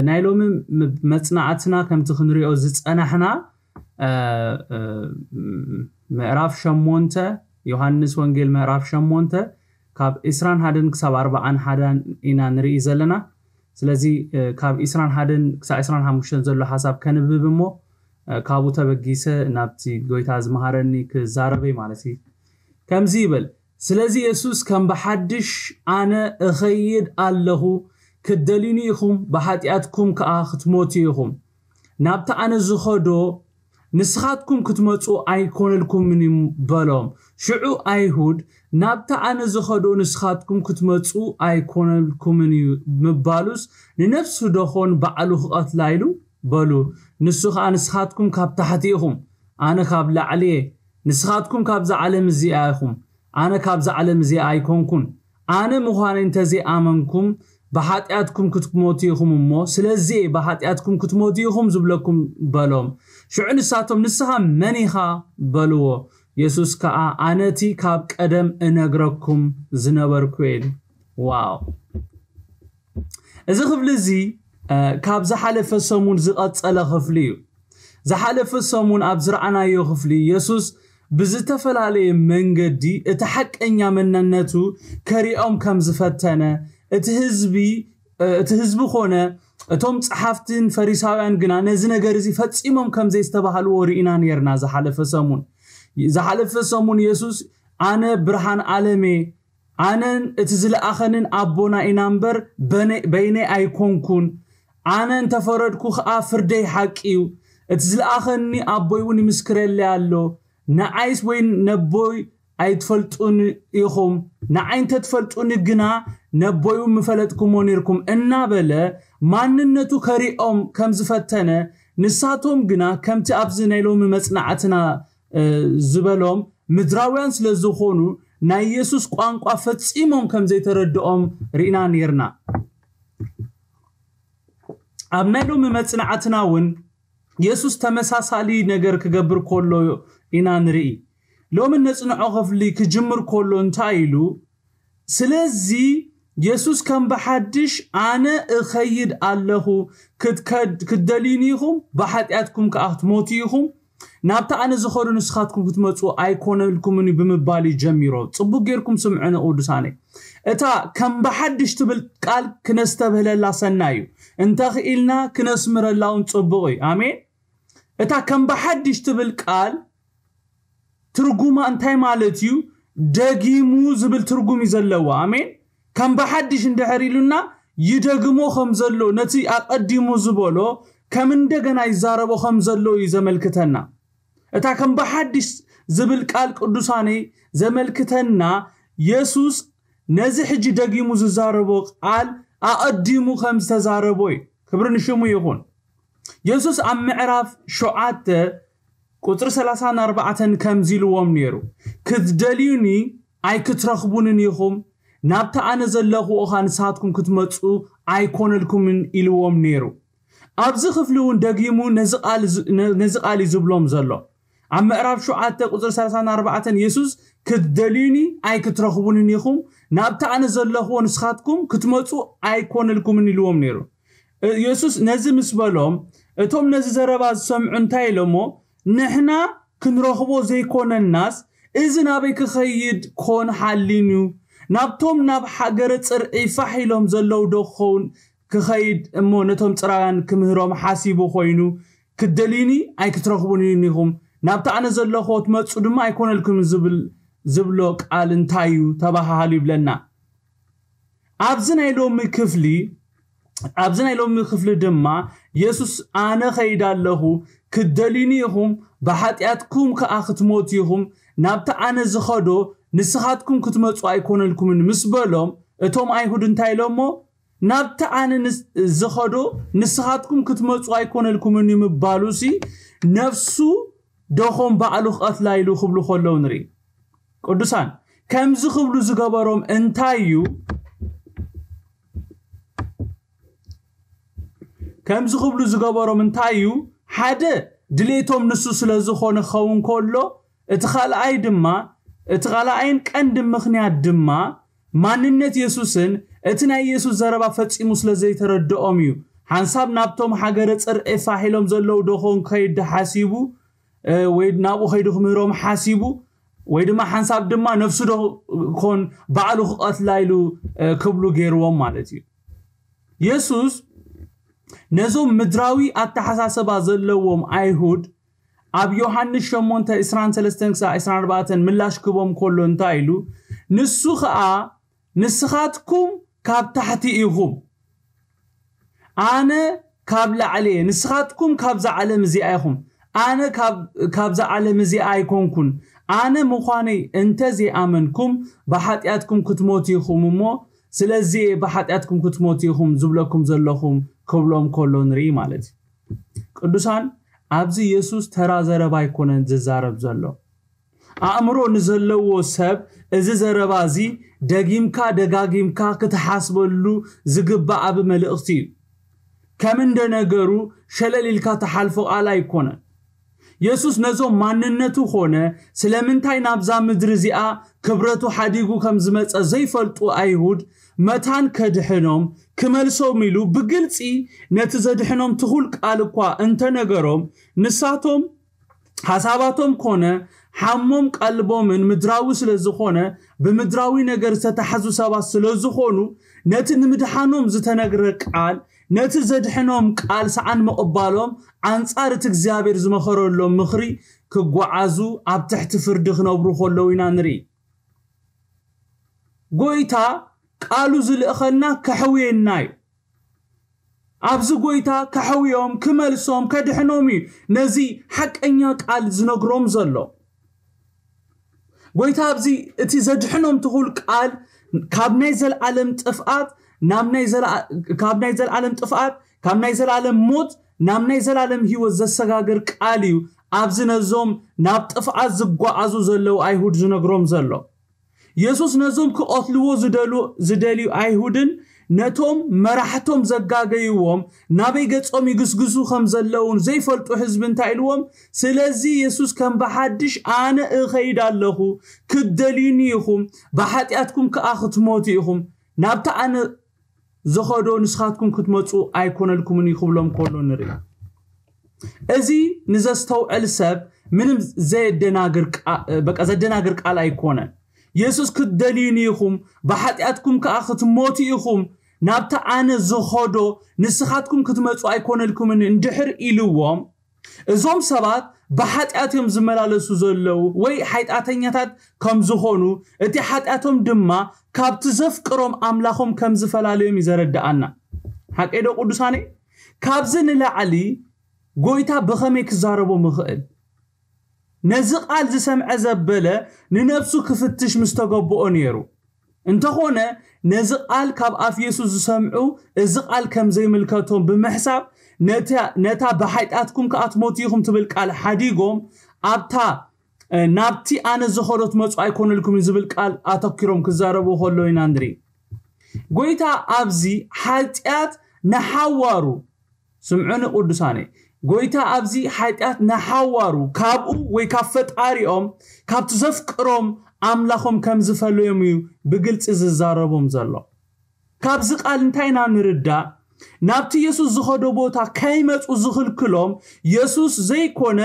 ናይ ሎሚ መፅናዕትና ከምቲ ክንሪኦ ዝፀናሕና ምዕራፍ ሸሞንተ፣ ዮሃንስ ወንጌል ምዕራፍ ሸሞንተ ካብ ዕስራን ሓደን ክሳብ ኣርባዓን ሓደን ኢና ንርኢ ዘለና። ስለዚ ካብ ዕስራን ሓደን ክሳብ ዕስራን ሓሙሽተን ዘሎ ሓሳብ ከንብብ እሞ ካብኡ ተበጊሰ ናብቲ ጎይታ ዝመሃረኒ ክዛረበይ ማለት እዩ። ከምዚ ይብል፣ ስለዚ የሱስ ከም ብሓድሽ ኣነ እኸይድ ኣለኹ፣ ክትደልዩኒ ኢኹም፣ ብሓጢኣትኩም ከኣ ክትሞቱ ኢኹም። ናብቲ ኣነ ዝኸዶ ንስኻትኩም ክትመጹ ኣይኮነልኩምን እዩ በሎም። ሽዑ ኣይሁድ ናብቲ ኣነ ዝኸዶ ንስኻትኩም ክትመጹ ኣይኮነልኩምን እዩ ምባሉስ ንነፍሱ ደኾን ባዕሉ ክቐትላ ኢሉ በሉ። ንሱ ኸኣ ንስኻትኩም ካብ ታሕቲ ኢኹም፣ ኣነ ካብ ላዕሊ እየ። ንስኻትኩም ካብዛ ዓለም እዚኣ ኢኹም፣ ኣነ ካብዛ ዓለም እዚኣ ኣይኮንኩን። ኣነ ምዃነይ እንተዘይኣመንኩም ብሓጢኣትኩም ክትሞቱ ኢኹም እሞ፣ ስለዚ ብሓጢኣትኩም ክትሞቱ ኢኹም ዝብለኩም በሎም። ሽዑ ንሳቶም ንስኻ መን ኢኻ በልዎ። የሱስ ከኣ ኣነ እቲ ካብ ቀደም እነግረኩም ዝነበርኩ እየ ኢሉ። ዋው! እዚ ክፍሊ እዚ ካብ ዝሓለፈ ሰሙን ዝቐጸለ ክፍሊ እዩ። ዝሓለፈ ሰሙን ኣብ ዝረኣናዮ ክፍሊ የሱስ ብዝተፈላለየ መንገዲ እቲ ሓቀኛ መንነቱ ከሪኦም ከም ዝፈተነ፣ እቲ ህዝቢ እቲ ህዝቢ ኮነ እቶም ጸሓፍትን ፈሪሳውያን ግና ነዚ ነገር እዚ ፈጺሞም ከም ዘይስተባሃልዎ ርኢና ነርና። ዝሓለፈ ሰሙን ዝሓለፈ ሰሙን የሱስ ኣነ ብርሃን ዓለሜ፣ ኣነን እቲ ዝለኣኸንን ኣቦና ኢና እምበር በይነይ ኣይኮንኩን። ኣነ እንተፈረድኩ ኸኣ ፍርደይ ሓቂ እዩ። እቲ ዝለኣኸኒ ኣቦይ እውን ይምስክረለይ ኣሎ። ንዓይስ ወይ ነቦይ ኣይትፈልጡን ኢኹም። ንዓይ እንተትፈልጡኒ ግና ነቦይ እውን ምፈለጥኩሞ ነርኩም እናበለ ማንነቱ ከሪኦም ከም ዝፈተነ፣ ንሳቶም ግና ከምቲ ኣብዚ ናይ ሎሚ መጽናዕትና ዝበሎም ምድራውያን ስለ ዝኾኑ ናይ የሱስ ቋንቋ ፈጺሞም ከም ዘይተረድኦም ርኢና ነርና። ኣብ ናይ ሎሚ መጽናዕትና እውን የሱስ ተመሳሳሊ ነገር ክገብር ከሎ ኢና ንርኢ። ሎሚ ነጽንዖ ክፍሊ ክጅምር ከሎ እንታይ ኢሉ? ስለዚ የሱስ ከም ብሓድሽ ኣነ እኸይድ ኣለኹ፣ ክትደልዩኒ ኢኹም፣ ብሓጢኣትኩም ከኣ ክትሞቱ ኢኹም። ናብቲ ኣነ ዝኸዱ ንስኻትኩም ክትመጹ ኣይኮነልኩምን እዩ ብምባል እዩ ጀሚሮ። ጽቡቅ ጌርኩም ስምዑ ንቅዱሳነይ። እታ ከም ብሓድሽ ትብል ቃል ክነስተብህለላ ሰናይ እዩ። እንተኽኢልና ክነስምረላ እውን ጽቡቕ እዩ። ኣሜን። እታ ከም ብሓድሽ ትብል ቃል ትርጉማ እንታይ ማለት እዩ? ደጊሙ ዝብል ትርጉም እዩ ዘለዎ። ኣሜን። ከም ብሓድሽ እንድሕር ኢሉና ይደግሞ ከም ዘሎ፣ ነቲ ኣቐዲሙ ዝበሎ ከም እንደገና ይዛረቦ ከም ዘሎ እዩ ዘመልክተና። እታ ከም ብሓድሽ ዝብል ቃል ቅዱሳነይ ዘመልክተና የሱስ ነዚ ሕጂ ደጊሙ ዝዛረቦ ቃል ኣቐዲሙ ከም ዝተዛረቦ እዩ። ክብሪ ንሽሙ ይኹን። የሱስ ኣብ ምዕራፍ ሸውዓተ ቁጽሪ ሰላሳን ኣርባዕተን ከምዚ ኢልዎም ነይሩ፣ ክትደልዩኒ ኣይክትረኽቡንን ኢኹም፣ ናብቲ ኣነ ዘለኹ ኸኣ ንስኻትኩም ክትመጹ ኣይኮነልኩምን ኢልዎም ነይሩ። ኣብዚ ክፍሊ እውን ደጊሙ ነዚ ቃል እዩ ዝብሎም ዘሎ። ኣብ ምዕራፍ ሸውዓተ ቁጽሪ ሰላሳን ኣርባዕተን የሱስ ክትደልዩኒ ኣይክትረኽቡንን ኢኹም፣ ናብቲ ኣነ ዘለኹዎ ንስኻትኩም ክትመጹ ኣይኮነልኩምን ኢልዎም ነይሩ። የሱስ ነዚ ምስ በሎም እቶም ነዚ ዘረባ ዝሰምዑ እንታይ ኢሎሞ? ንሕና ክንረኽቦ ዘይኮነናስ እዚ ናበይ ክኸይድ ኮን ሓሊን እዩ? ናብቶም ናብ ሃገረ ጽርዒ ፋሕ ኢሎም ዘለዉ ዶ ክኸውን ክኸይድ እሞ ነቶም ጽራውያን ክምህሮም ሓሲቡ ኮይኑ ክትደልዩኒ ኣይክትረኽቡንን ኢኹም፣ ናብቲ ኣነ ዘለኹዎ ትመጹ ድማ ኣይኮነልኩም ዝብል ዝብሎ ቃል እንታይ እዩ? ተባሃሃሉ ይብለና። ኣብዚ ናይ ሎሚ ክፍሊ ኣብዚ ናይ ሎሚ ክፍሊ ድማ የሱስ ኣነ ኸይድ ኣለኹ ክትደልዩኒ ኢኹም ብሓጢኣትኩም ከኣ ክትሞቱ ኢኹም ናብቲ ኣነ ዝኸዶ ንስኻትኩም ክትመጹ ኣይኮነልኩምን ምስ በሎም እቶም ኣይሁድ እንታይ ኢሎሞ ናብቲ ኣነ ዝኸዶ ንስኻትኩም ክትመጹ ኣይኮነልኩምን እዩ ምባሉሲ ነፍሱ ደኾም ባዕሉ ክቐትላ ኢሉ ክብሉ ከለዉ ንርኢ። ቅዱሳን ከምዚ ክብሉ ዝገበሮም እንታይ እዩ? ከምዚ ክብሉ ዝገበሮም እንታይ እዩ? ሓደ ድሌቶም ንሱ ስለ ዝኾነ ክኸውን ከሎ እቲ ካልኣይ ድማ እቲ ካልኣይን ቀንዲ ምኽንያት ድማ ማንነት የሱስን እቲ ናይ የሱስ ዘረባ ፈጺሙ ስለ ዘይተረድኦም እዩ። ሓንሳብ ናብቶም ሃገረ ጽርዒ ፋሕ ኢሎም ዘለዉ ዶ ኾን ከይድ ሓሲቡ፣ እ፣ ወይ ናብኡ ከይዱ ክምህሮም ሓሲቡ፣ ወይ ድማ ሓንሳብ ድማ ነፍሱ ዶ ኮን ባዕሉ ክቐትላ ኢሉ፣ እ፣ ክብሉ ገይርዎም ማለት እዩ። የሱስ ነዞም ምድራዊ ኣተሓሳሰባ ዘለዎም ኣይሁድ ኣብ ዮሃንስ ሸሞንተ ዕስራን ሰለስተን ክሳብ ዕስራን ኣርባዕተን ምላሽ ክቦም ከሎ እንታይ ኢሉ? ንሱ ኸኣ ንስኻትኩም ካብ ታሕቲ ኢኹም፣ ኣነ ካብ ላዕሊ እየ። ንስኻትኩም ካብዛ ዓለም እዚኣ ኢኹም፣ ኣነ ካብ-፣ ካብዛ ዓለም እዚኣ ኣይኮንኩን። ኣነ ምዃነይ እንተ ዘይኣመንኩም ብሓጢኣትኩም ክትሞቱ ኢኹም እሞ፣ ስለዚ እየ ብሓጢኣትኩም ክትሞቱ ኢኹም ዝብለኩም ዘለኹም ክብሎም ከሎ ንርኢ ማለት እዩ። ቅዱሳን፣ ኣብዚ የሱስ ተራ ዘረባ ኣይኮነን ዝዛረብ ዘሎ። ኣእምሮ ንዘለዎ ሰብ እዚ ዘረባ እዚ ደጊምካ ደጋጊምካ ክትሓስበሉ ዝግባእ ዓቢ መልእኽቲ እዩ። ከም እንደ ነገሩ ሸለል ኢልካ ትሓልፎ ቃል ኣይኮነን። የሱስ ነዞም ማንነቱ ኾነ ስለምንታይ ናብዛ ምድሪ እዚኣ ክብረቱ ሓዲጉ ከም ዝመጸ ዘይፈልጡ ኣይሁድ መታን ከድሕኖም ክመልሶም ኢሉ ብግልጺ ነቲ ዘድሕኖም ትኹል ቃል እኳ እንተነገሮም፣ ንሳቶም ሓሳባቶም ኮነ ሓሞም ቀልቦምን ምድራዊ ስለ ዝኾነ፣ ብምድራዊ ነገር ዝተታሕዙ ሰባት ስለ ዝኾኑ፣ ነቲ ንምድሓኖም ዝተነግረ ቃል፣ ነቲ ዘድሕኖም ቃል ሰኣን ምቕባሎም፣ ኣንጻር እቲ እግዚኣብሔር ዝመኸረሎም ምኽሪ ክጓዓዙ ኣብ ትሕቲ ፍርዲ ክነብሩ ከለዉ ኢና ንርኢ። ጎይታ ቃሉ ዝልእኸልና ከሕውየና እዩ። ኣብዚ ጎይታ ከሕውዮም፣ ክመልሶም፣ ከድሕኖም እዩ ነዚ ሓቀኛ ቃል ዝነግሮም ዘሎ። ጎይታ ኣብዚ እቲ ዘድሕኖም ትኹል ቃል ካብ ናይ ዘልዓለም ጥፍኣት ናብ ናይ ዘልዓ-፣ ካብ ናይ ዘልዓለም ጥፍኣት፣ ካብ ናይ ዘልዓለም ሞት ናብ ናይ ዘልዓለም ህይወት ዘሰጋግር ቃል እዩ። ኣብዚ ነዞም ናብ ጥፍኣት ዝጓዓዙ ዘለዉ ኣይሁድ ዝነግሮም ዘሎ። የሱስ ነዞም ክቐትልዎ ዝደሉ-፣ ዝደልዩ ኣይሁድን ነቶም መራሕቶም ዘጋገይዎም ናበይ ገጾም ይግስግሱ ከም ዘለውን ዘይፈልጡ ህዝቢ እንታይ ኢልዎም? ስለዚ የሱስ ከም ብሓድሽ፣ "ኣነ እኸይድ ኣለኹ፣ ክትደልዩኒ ኢኹም፣ ብሓጢኣትኩም ከኣ ክትሞቱ ኢኹም። ናብቲ ኣነ ዝኸዶ ንስኻትኩም ክትመጹ ኣይኮነልኩምን" እዩ ክብሎም ከሎ ንርኢ። እዚ ንዘስተውዕል ሰብ ምንም ዘየደናግር ቃ-፣ በቃ ዘደናግር ቃል ኣይኮነን። የሱስ ክትደልዩኒ ኢኹም፣ ብሓጢኣትኩም ከኣ ክትሞቱ ኢኹም፣ ናብቲ ኣነ ዝኸዶ ንስኻትኩም ክትመጹ ኣይኮነልኩምን እንድሕር ኢልዎም፣ እዞም ሰባት ብሓጢኣት እዮም ዝመላለሱ ዘለዉ ወይ ሓጢኣተኛታት ከም ዝኾኑ፣ እቲ ሓጢኣቶም ድማ ካብቲ ዘፍቅሮም ኣምላኾም ከም ዝፈላለዮም እዩ ዘረድኣና። ሓቀይ ዶ ቅዱሳነይ? ካብዚ ንላዕሊ ጎይታ ብኸመይ ክዛረቦም ይኽእል? ነዚ ቃል ዝሰምዐ ዘበለ ንነፍሱ ክፍትሽ ምስ ተገብኦ ነይሩ። እንተኾነ ነዚ ቃል ካብ ኣፍ የሱስ ዝሰምዑ እዚ ቃል ከም ዘይምልከቶም ብምሕሳብ ነታ፣ ነታ "ብሓጢኣትኩም ከኣ ትሞቱ ኢኹም" ትብል ቃል ሓዲጎም ኣብታ፣ እ፣ "ናብቲ ኣነ ዝኸዶ ትመጹ ኣይኮነልኩምን" ዝብል ቃል ኣተኪሮም ክዛረቡ ከሎ ኢና ንርኢ። ጎይታ ኣብዚ ሓጢኣት ንሓዋሩ፣ ስምዑኒ ቅዱሳነይ፣ ጎይታ ኣብዚ ሓጢኣት ንሓዋሩ ካብኡ ወይ ካብ ፈጣሪኦም፣ ካብቲ ዘፍቅሮም ኣምላኾም ከም ዝፈለዮም እዩ ብግልጺ ዝዛረቦም ዘሎ። ካብዚ ቃል እንታይ ኢና ንርዳእ? ናብቲ የሱስ ዝኸዶ ቦታ ከይመጹ ዝኽልክሎም የሱስ ዘይኮነ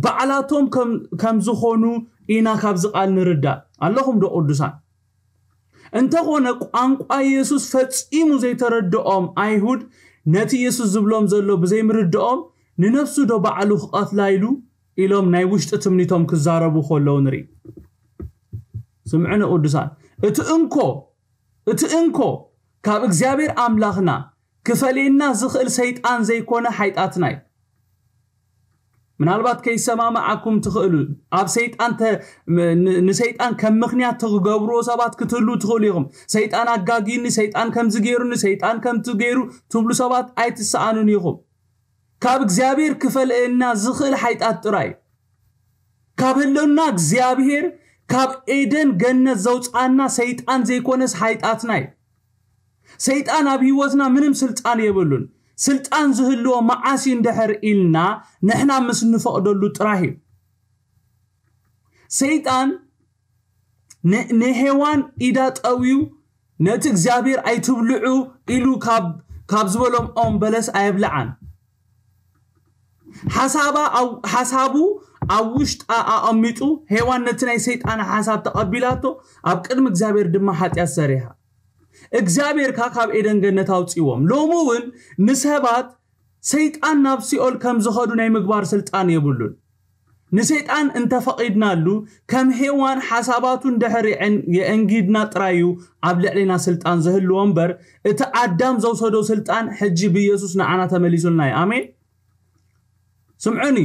ባዕላቶም ከም፣ ከም ዝኾኑ ኢና ካብዚ ቃል ንርዳእ። ኣለኹም ዶ ቅዱሳን? እንተኾነ ቋንቋ የሱስ ፈጺሙ ዘይተረድኦም ኣይሁድ ነቲ የሱስ ዝብሎም ዘሎ ብዘይምርድኦም ንነፍሱ ዶ ባዕሉ ክቐትላ ኢሉ ኢሎም ናይ ውሽጢ ትምኒቶም ክዛረቡ ከለዉ ንርኢ። ስምዑኒ ቅዱሳን፣ እቲ እንኮ፣ እቲ እንኮ ካብ እግዚኣብሔር ኣምላኽና ክፈልየና ዝኽእል ሰይጣን ዘይኮነ ሓይጣትና እዩ። ምናልባት ከይሰማማዓኩም ትኽእሉ፣ ኣብ ሰይጣን ተ-፣ ም-፣ ን-፣ ንሰይጣን ከም ምኽንያት ትገብርዎ ሰባት ክትህልዉ ትኽእሉ ኢኹም። "ሰይጣን ኣጋጊኒ፣ ሰይጣን ከምዚ ገይሩኒ፣ ሰይጣን ከምቲ ገይሩ" ትብሉ ሰባት ኣይትሰኣኑን ኢኹም። ካብ እግዚኣብሔር ክፈልየና ዝኽእል ሓይጣት ጥራይ እዩ። ካብ ህልውና እግዚኣብሔር፣ ካብ ኤደን ገነት ዘውፅኣና ሰይጣን ዘይኮነስ ሓይጣትና እዩ። ሰይጣን ኣብ ህይወትና ምንም ስልጣን የብሉን። ስልጣን ዝህልዎ መዓስ እዩ እንድሕር ኢልና ንሕና ምስ ንፈቕደሉ ጥራይ እዩ። ሰይጣን ን-፣ ንሄዋን ኢዳ ጠውዩ ነቲ እግዚኣብሔር ኣይትብልዑ ኢሉ ካብ፣ ካብ ዝበሎም ኦም በለስ ኣየብልዓን። ሓሳባ ኣው- ሓሳቡ ኣብ ውሽጣ ኣቐሚጡ፣ ሄዋን ነቲ ናይ ሰይጣን ሓሳብ ተቐቢላቶ፣ ኣብ ቅድሚ እግዚኣብሔር ድማ ሓጢኣት ሰሪሓ። እግዚኣብሔር ከኣ ካብ ኤደን ገነት ኣውፅዎም። ሎሚ እውን ንሰባት ሰይጣን ናብ ሲኦል ከም ዝኸዱ ናይ ምግባር ስልጣን የብሉን። ንሰይጣን እንተፈቒድናሉ፣ ከም ሄዋን ሓሳባቱ እንድሕር የዕን- የእንጊድና ጥራይ እዩ ኣብ ልዕሌና ስልጣን ዝህልዎ እምበር፣ እቲ ኣዳም ዘውሰዶ ስልጣን ሕጂ ብኢየሱስ ንዓና ተመሊሱልና እዩ። ኣሜን። ስምዑኒ፣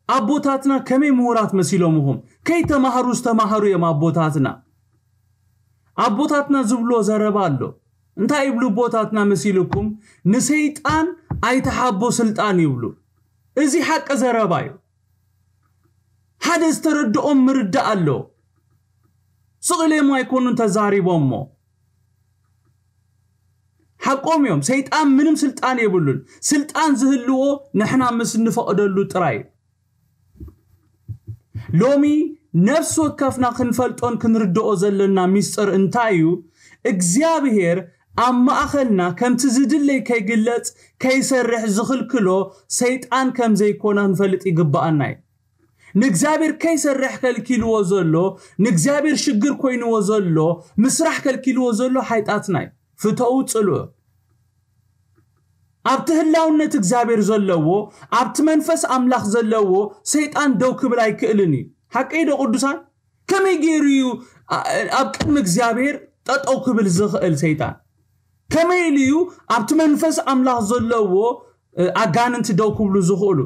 ኣቦታትና ከመይ ምሁራት መሲሎምኹም? ከይተማህሩ ዝተማህሩ እዮም ኣቦታትና። ኣቦታትና ዝብልዎ ዘረባ ኣሎ። እንታይ ይብሉ ኣቦታትና መሲልኩም? ንሰይጣን ኣይትሓቦ ስልጣን ይብሉ። እዚ ሓቂ ዘረባ እዩ። ሓደ ዝተረድኦም ምርዳእ ኣሎ። ስቕ ኢሎም ኣይኮኑን ተዛሪቦሞ። ሓቆም እዮም። ሰይጣን ምንም ስልጣን የብሉን። ስልጣን ዝህልዎ ንሕና ምስ እንፈቕደሉ ጥራይ እዩ። ሎሚ ነፍሲ ወከፍና ክንፈልጦን ክንርድኦ ዘለና ሚስጥር እንታይ እዩ? እግዚኣብሔር ኣብ ማእኸልና ከምቲ ዝድለይ ከይግለጽ ከይሰርሕ ዝኽልክሎ ሰይጣን ከም ዘይኮነ ክንፈልጥ ይግብኣና እዩ። ንእግዚኣብሔር ከይሰርሕ ከልኪልዎ ዘሎ፣ ንእግዚኣብሔር ሽግር ኮይንዎ ዘሎ፣ ምስራሕ ከልኪልዎ ዘሎ ሓይጣትና እዩ። ፍተው ጽልኡ። ኣብቲ ህላውነት እግዚኣብሔር ዘለዎ፣ ኣብቲ መንፈስ ኣምላኽ ዘለዎ ሰይጣን ደው ክብል ኣይክእልን እዩ። ሓቀይ ዶ ቅዱሳን? ከመይ ገይሩ እዩ ኣ- ኣብ ቅድሚ እግዚኣብሔር ጠጠው ክብል ዝኽእል ሰይጣን? ከመይ ኢሉ እዩ ኣብቲ መንፈስ ኣምላኽ ዘለዎ እ፣ ኣጋንንቲ ደው ክብሉ ዝኽእሉ?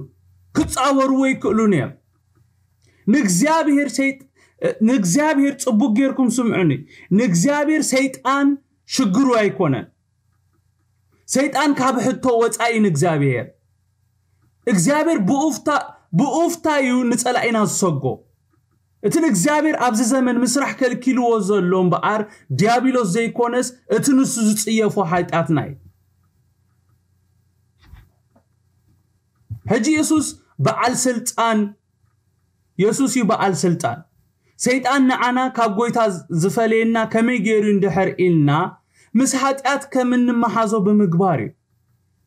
ክጻወርዎ ይክእሉን እዮም። ንእግዚኣብሔር ሰይጥ- እ፣ ንእግዚኣብሔር ጽቡቅ ጌርኩም ስምዑኒ። ንእግዚኣብሔር ሰይጣን ሽግሩ ኣይኮነን። ሰይጣን ካብ ሕቶ ወጻኢ ንእግዚኣብሔር እግዚኣብሔር ብኡፍታ ብኡፍታ እዩ ንጸላኢና ዝሰጎ። እቲ ንእግዚኣብሔር ኣብዚ ዘመን ምስራሕ ከልኪልዎ ዘሎ እምበኣር ዲያብሎስ ዘይኮነስ እቲ ንሱ ዝጽየፎ ሓጢኣትና እዩ። ሕጂ የሱስ በዓል ስልጣን የሱስ እዩ በዓል ስልጣን። ሰይጣን ንዓና ካብ ጎይታ ዝፈለየና ከመይ ገይሩ እንድሕር ኢልና ምስ ሓጢኣት ከም እንመሓዞ ብምግባር እዩ።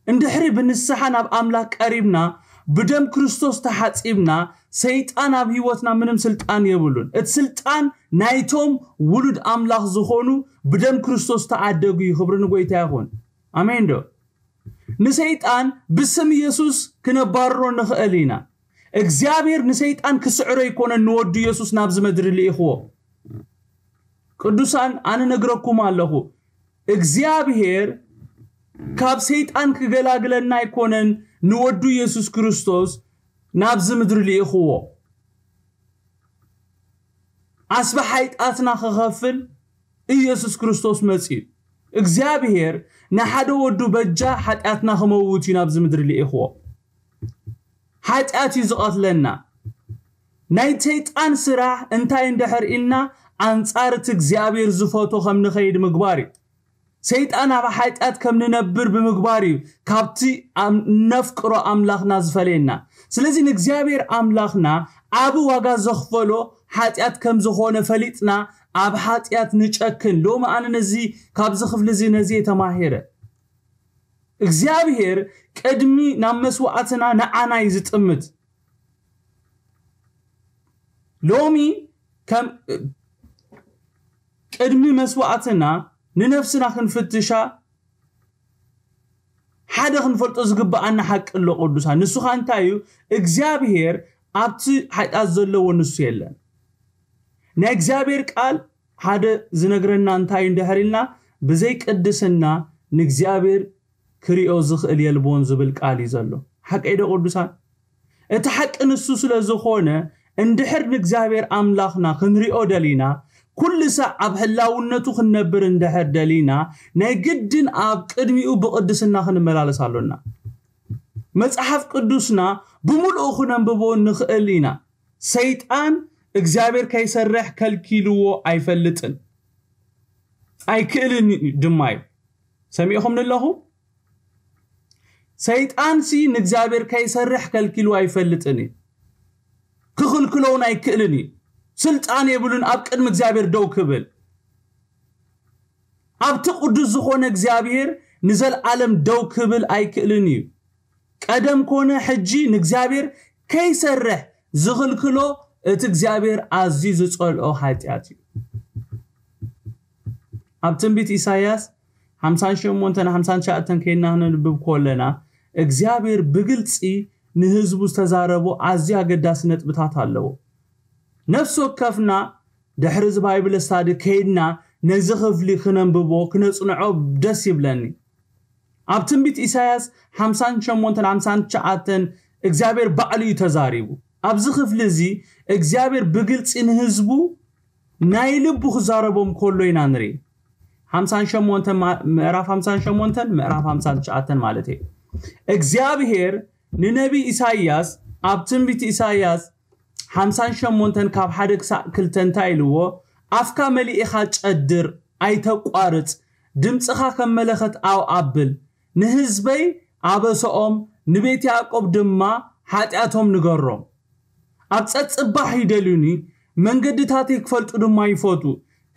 እንድሕሪ ብንስሓ ናብ ኣምላኽ ቀሪብና ብደም ክርስቶስ ተሓጺብና ሰይጣን ኣብ ህይወትና ምንም ስልጣን የብሉን። እቲ ስልጣን ናይቶም ውሉድ ኣምላኽ ዝኾኑ ብደም ክርስቶስ ተዓደጉ እዩ። ክብሪ ንጎይታ ይኹን። ኣሜን ዶ? ንሰይጣን ብስም ኢየሱስ ክነባርሮ ንኽእል ኢና። እግዚኣብሔር ንሰይጣን ክስዕሮ ኣይኮነን ንወዱ ኢየሱስ ናብዚ ምድሪ ልኢኽዎ። ቅዱሳን ኣነ ነግረኩም ኣለኹ እግዚኣብሔር ካብ ሰይጣን ክገላግለና ኣይኮነን ንወዱ ኢየሱስ ክርስቶስ ናብዚ ምድሪ ልኢኽዎ። ኣስበ ሓይጣትና ክኸፍል ኢየሱስ ክርስቶስ መጺኡ እግዚኣብሔር ንሓደ ወዱ በጃ ሓጢኣትና ክመውት እዩ ናብዚ ምድሪ ልኢኽዎ። ሓጢኣት እዩ ዝቐትለና። ናይ ሰይጣን ስራሕ እንታይ እንድሕር ኢልና ኣንጻር እቲ እግዚኣብሔር ዝፈቶ ከም ንኸይድ ምግባር እዩ። ሰይጣን ኣብ ሓጢኣት ከም ንነብር ብምግባር እዩ ካብቲ ነፍቅሮ ኣምላኽና ዝፈለየና። ስለዚ ንእግዚኣብሔር ኣምላኽና ዓቢ ዋጋ ዘኽፈሎ ሓጢኣት ከም ዝኾነ ፈሊጥና ኣብ ሓጢኣት ንጨክን። ሎሚ ኣነ ነዚ ካብዚ ክፍሊ እዚ ነዚ ተማሂረ እግዚኣብሔር ቅድሚ ናብ መስዋዕትና ንዓና እዩ ዝጥምት። ሎሚ ከም ቅድሚ መስዋዕትና ንነፍስና ክንፍትሻ ሓደ ክንፈልጦ ዝግብኣና ሓቂ ኣሎ ቅዱሳን። ንሱ ኸ እንታይ እዩ? እግዚኣብሔር ኣብቲ ሓጢኣት ዘለዎ ንሱ የለን። ናይ እግዚኣብሔር ቃል ሓደ ዝነግረና እንታይ እንድሕር ኢልና ብዘይ ቅድስና ንእግዚኣብሔር ክሪኦ ዝኽእል የልቦን ዝብል ቃል እዩ ዘሎ። ሓቀይ ዶ ቅዱሳን? እቲ ሓቂ ንሱ ስለ ዝኾነ እንድሕር ንእግዚኣብሔር ኣምላኽና ክንሪኦ ደሊና ኩሉ ሳዕ ኣብ ህላውነቱ ክንነብር እንድሕር ደሊና ናይ ግድን ኣብ ቅድሚኡ ብቕድስና ክንመላለስ ኣሎና። መጽሓፍ ቅዱስና ብምልኡ ክነንብቦ ንኽእል ኢና። ሰይጣን እግዚኣብሔር ከይሰርሕ ከልኪልዎ ኣይፈልጥን ኣይክእልን ድማ እዩ። ሰሚዕኹም ንለኹ ሰይጣንሲ ንእግዚኣብሔር ከይሰርሕ ከልኪልዎ ኣይፈልጥን እዩ። ክኽልክለውን ኣይክእልን እዩ። ስልጣን የብሉን ኣብ ቅድሚ እግዚኣብሔር ደው ክብል። ኣብቲ ቅዱስ ዝኾነ እግዚኣብሔር ንዘለኣለም ደው ክብል ኣይክእልን እዩ። ቀደም ኮነ ሕጂ ንእግዚኣብሔር ከይሰርሕ ዝኽልክሎ እቲ እግዚኣብሔር ኣዝዩ ዝጸልኦ ሓጢኣት እዩ። ኣብ ትንቢት ኢሳይያስ ሓምሳን ሸሞንተን ሓምሳን ትሽዓተን ከይና ክነንብብ ከለና እግዚኣብሔር ብግልጺ ንህዝቡ ዝተዛረቦ ኣዝዩ ኣገዳሲ ነጥብታት ኣለዎ። ነፍሲ ወከፍና ድሕሪ እዚ ባይብል ስታዲ ከይድና ነዚ ክፍሊ ክነንብቦ ክነጽንዖ ደስ ይብለኒ። ኣብ ትንቢት ኢሳያስ ሓምሳን ሸሞንተን ሓምሳን ትሽዓተን እግዚኣብሔር ባዕሉ እዩ ተዛሪቡ። ኣብዚ ክፍሊ እዚ እግዚኣብሔር ብግልጺ ንህዝቡ ናይ ልቡ ክዛረቦም ከሎ ኢና ንርኢ። ሓምሳን ሸሞንተን ማ- ምዕራፍ ሓምሳን ሸሞንተን ምዕራፍ ሓምሳን ትሽዓተን ማለት እዩ። እግዚኣብሔር ንነቢ ኢሳይያስ ኣብ ትንቢት ኢሳይያስ ሓምሳን ሸሞንተን ካብ ሓደ ክሳዕ ክልተ እንታይ ኢልዎ? ኣፍካ መሊእኻ ጨድር፣ ኣይተቋርጽ፣ ድምፅኻ ከም መለኸት ኣው ኣብል። ንህዝበይ ኣበሰኦም ንቤት ያዕቆብ ድማ ሓጢኣቶም ንገሮም። ኣብ ጸጽባሕ ይደልዩኒ፣ መንገድታተይ ክፈልጡ ድማ ይፈቱ።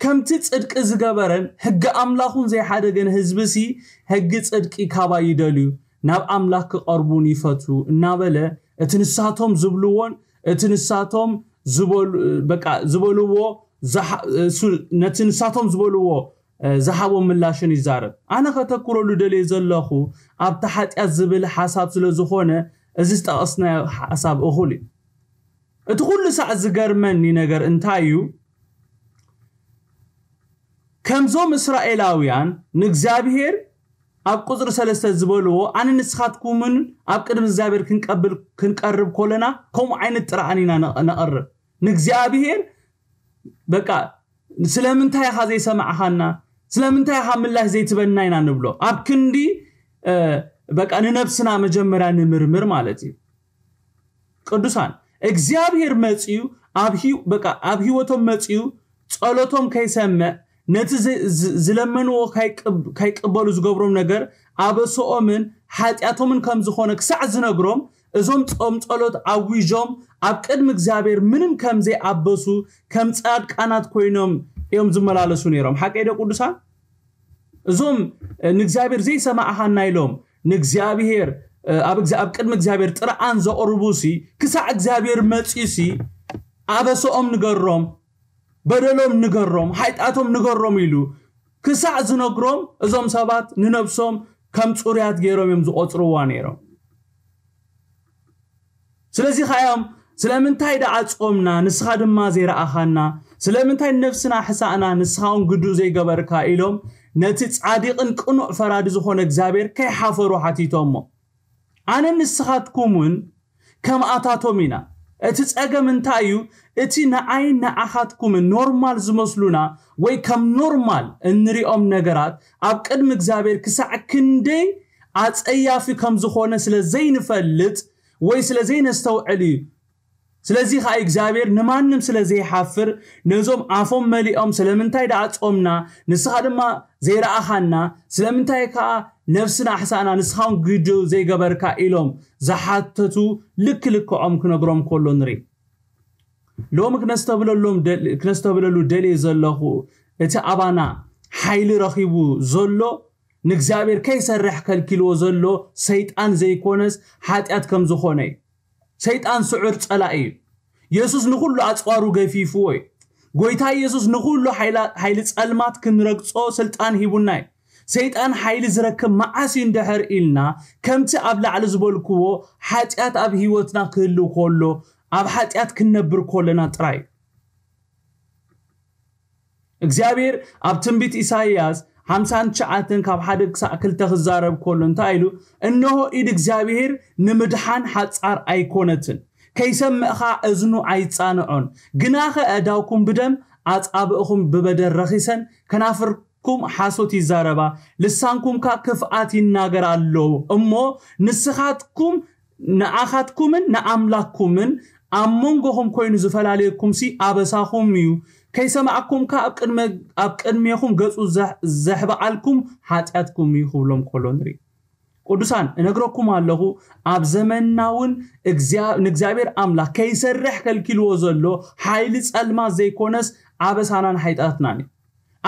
ከምቲ ጽድቂ ዝገበረን ሕጊ ኣምላኹን ዘይሓደገን ህዝብሲ ሕጊ ጽድቂ ካባይ ይደልዩ፣ ናብ ኣምላኽ ክቐርቡን ይፈቱ እናበለ እቲ ንሳቶም ዝብልዎን እቲ ንሳቶም ዝበሉ በቃ ዝበልዎ ዝሓ- እሱ ነቲ ንሳቶም ዝበልዎ ዝሃቦ ምላሽን ይዛረብ። ኣነ ከተኩረሉ ደልየ ዘለኹ ኣብቲ ሓጢኣት ዝብል ሓሳብ ስለ ዝኾነ እዚ ዝጠቐስናዮ ሓሳብ እኹል እዩ። እቲ ኩሉ ሳዕ ዝገርመኒ ነገር እንታይ እዩ? ከምዞም እስራኤላውያን ንእግዚኣብሔር ኣብ ቁፅሪ ሰለስተ ዝበልዎ ኣነ ንስኻትኩምን ኣብ ቅድሚ እግዚኣብሔር ክንቀብል ክንቀርብ ኮለና ከምኡ ዓይነት ጥርዓን ኢና ነቐርብ ንእግዚኣብሔር። በቃ ስለምንታይ ኢኻ ዘይሰማዕኻና? ስለምንታይ ኢኻ ምላሽ ዘይትበና ኢና ንብሎ። ኣብ ክንዲ በቃ ንነብስና መጀመርያ ንምርምር ማለት እዩ። ቅዱሳን እግዚኣብሔር መፅዩ ኣብ ህይወቶም መፅዩ ጸሎቶም ከይሰምዕ ነቲ ዝለመንዎ ካይቅበሉ ዝገብሮም ነገር ኣበሰኦምን ሓጢኣቶምን ከም ዝኾነ ክሳዕ ዝነግሮም እዞም ጾም ጸሎት ኣዊጆም ኣብ ቅድሚ እግዚኣብሔር ምንም ከም ዘይኣበሱ ከም ጻድቃናት ኮይኖም እዮም ዝመላለሱ ነይሮም። ሓቀይ ዶ ቅዱሳን? እዞም ንእግዚኣብሔር ዘይሰማዕኻና ኢሎም ንእግዚኣብሔር ኣብ ቅድሚ እግዚኣብሔር ጥርዓን ዘቕርቡ ሲ ክሳዕ እግዚኣብሔር መፅዩ ሲ ኣበሰኦም ንገሮም፣ በደሎም ንገሮም፣ ሓጢኣቶም ንገሮም ኢሉ ክሳዕ ዝነግሮም እዞም ሰባት ንነብሶም ከም ፅሩያት ገይሮም እዮም ዝቆፅርዋ ነይሮም። ስለዚ ከኣዮም ስለምንታይ ደኣ ጾምና ንስኻ ድማ ዘይረኣኻና? ስለምንታይ ንነፍስና ሕሳእና ንስኻ እውን ግዱእ ዘይገበርካ? ኢሎም ነቲ ጻዲቕን ቅኑዕ ፈራዲ ዝኾነ እግዚኣብሔር ከይሓፈሩ ሓቲቶሞ። ኣነን ንስኻትኩምን ከምኣታቶም ኢና። እቲ ጸገም እንታይ እዩ? እቲ ንዓይን ንዓኻትኩምን ኖርማል ዝመስሉና ወይ ከም ኖርማል እንሪኦም ነገራት ኣብ ቅድሚ እግዚኣብሔር ክሳዕ ክንደይ ኣጸያፊ ከም ዝኾነ ስለ ዘይንፈልጥ ወይ ስለ ዘይነስተውዕል እዩ። ስለዚ ከዓ እግዚኣብሔር ንማንም ስለ ዘይሓፍር ነዞም ኣፎም መሊኦም ስለምንታይ ደኣ ጾምና ንስኻ ድማ ዘይረኣኻና ስለምንታይ ከዓ ነፍስና ኣሕሳእና ንስኻውን ግዱ ዘይገበርካ ኢሎም ዝሓተቱ ልክ ልክዖም ክነግሮም ከሎ ንርኢ። ሎሚ ክነስተብለሎም ደልየ ዘለኹ እቲ ኣባና ሓይሊ ረኺቡ ዘሎ ንእግዚኣብሔር ከይሰርሕ ከልኪልዎ ዘሎ ሰይጣን ዘይኮነስ ሓጢኣት ከም ዝኾነ እዩ። ሰይጣን ስዑር ጸላኢ እዩ። የሱስ ንኹሉ ኣጽዋሩ ገፊፍዎ እዩ። ጎይታ የሱስ ንኹሉ ሓይሊ ጸልማት ክንረግጾ ስልጣን ሂቡና እዩ። ሰይጣን ሓይሊ ዝረክብ መዓስ እዩ እንድሕር ኢልና ከምቲ ኣብ ላዕሊ ዝበልክዎ ሓጢኣት ኣብ ህይወትና ክህልው ከሎ ኣብ ሓጢኣት ክንነብር ከለና ጥራይ እዩ። እግዚኣብሔር ኣብ ትንቢት ኢሳይያስ ሓምሳን ትሽዓተን ካብ ሓደ ክሳዕ ክልተ ክዛረብ ከሎ እንታይ ኢሉ? እንሆ ኢድ እግዚኣብሔር ንምድሓን ሓጻር ኣይኮነትን፣ ከይሰምዕኻ እዝኑ ኣይጻንዖን። ግናኸ ኣእዳውኩም ብደም ኣጻብእኹም ብበደል ረኺሰን፣ ከናፍርኩም ሓሶት ይዛረባ፣ ልሳንኩም ከኣ ክፍኣት ይናገር ኣሎ። እሞ ንስኻትኩም ንኣኻትኩምን ንኣምላክኩምን ኣብ መንጎኹም ኮይኑ ዝፈላልየኩም ሲ ኣበሳኹም እዩ። ከይሰማዕኩም ከኣ ኣብ ቅድሜ ኣብ ቅድሜኹም ገጹ ዘሕ- ዘሕብዓልኩም ሓጢኣትኩም እዩ ክብሎም ከሎ ንርኢ። ቅዱሳን እነግረኩም ኣለኹ ኣብ ዘመንና እውን እግዚኣብ- ንእግዚኣብሔር ኣምላኽ ከይሰርሕ ከልኪልዎ ዘሎ ሓይሊ ጸልማት ዘይኮነስ ኣበሳናን ሓጢኣትናን እዩ።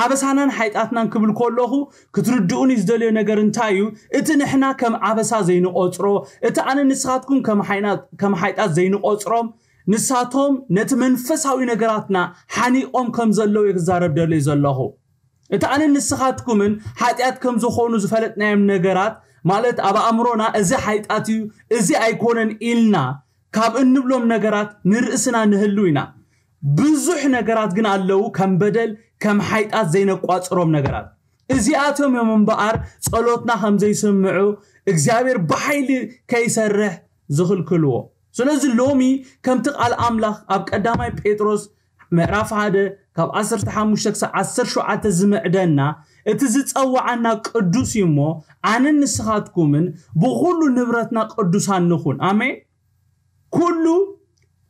ኣበሳናን ሓይጣትናን ክብል ከለኹ ክትርድኡኒ ዝደልዮ ነገር እንታይ እዩ? እቲ ንሕና ከም ኣበሳ ዘይንቆጽሮ፣ እቲ ኣነ ንስኻትኩም ከም ሓይና- ከም ሓይጣት ዘይንቆጽሮም፣ ንሳቶም ነቲ መንፈሳዊ ነገራትና ሓኒቆም ከም ዘለዉ ክዛረብ ደልዩ ዘለኹ። እቲ ኣነ ንስኻትኩምን ሓጢኣት ከም ዝኾኑ ዝፈለጥናዮም ነገራት፣ ማለት ኣብ ኣእምሮና እዚ ሓይጣት እዩ፣ እዚ ኣይኮነን ኢልና ካብ እንብሎም ነገራት ንርእስና ንህሉ ኢና። ብዙሕ ነገራት ግን ኣለዉ ከም በደል፣ ከም ሓይጣት ዘይነቋጽሮም ነገራት። እዚኣቶም እዮም እምበኣር ጸሎትና ከም ዘይስምዑ እግዚኣብሔር ብሓይሊ ከይሰርሕ ዝኽልክልዎ። ስለዚ ሎሚ ከምቲ ቃል ኣምላኽ ኣብ ቀዳማይ ጴጥሮስ ምዕራፍ ሓደ ካብ ዓሰርተ ሓሙሽተ ክሳብ ዓሰርተ ሸውዓተ ዝምዕደና፣ እቲ ዝጸዋዓና ቅዱስ እዩ እሞ ኣነን ንስኻትኩምን ብኹሉ ንብረትና ቅዱሳን ንኹን። ኣሜን። ኩሉ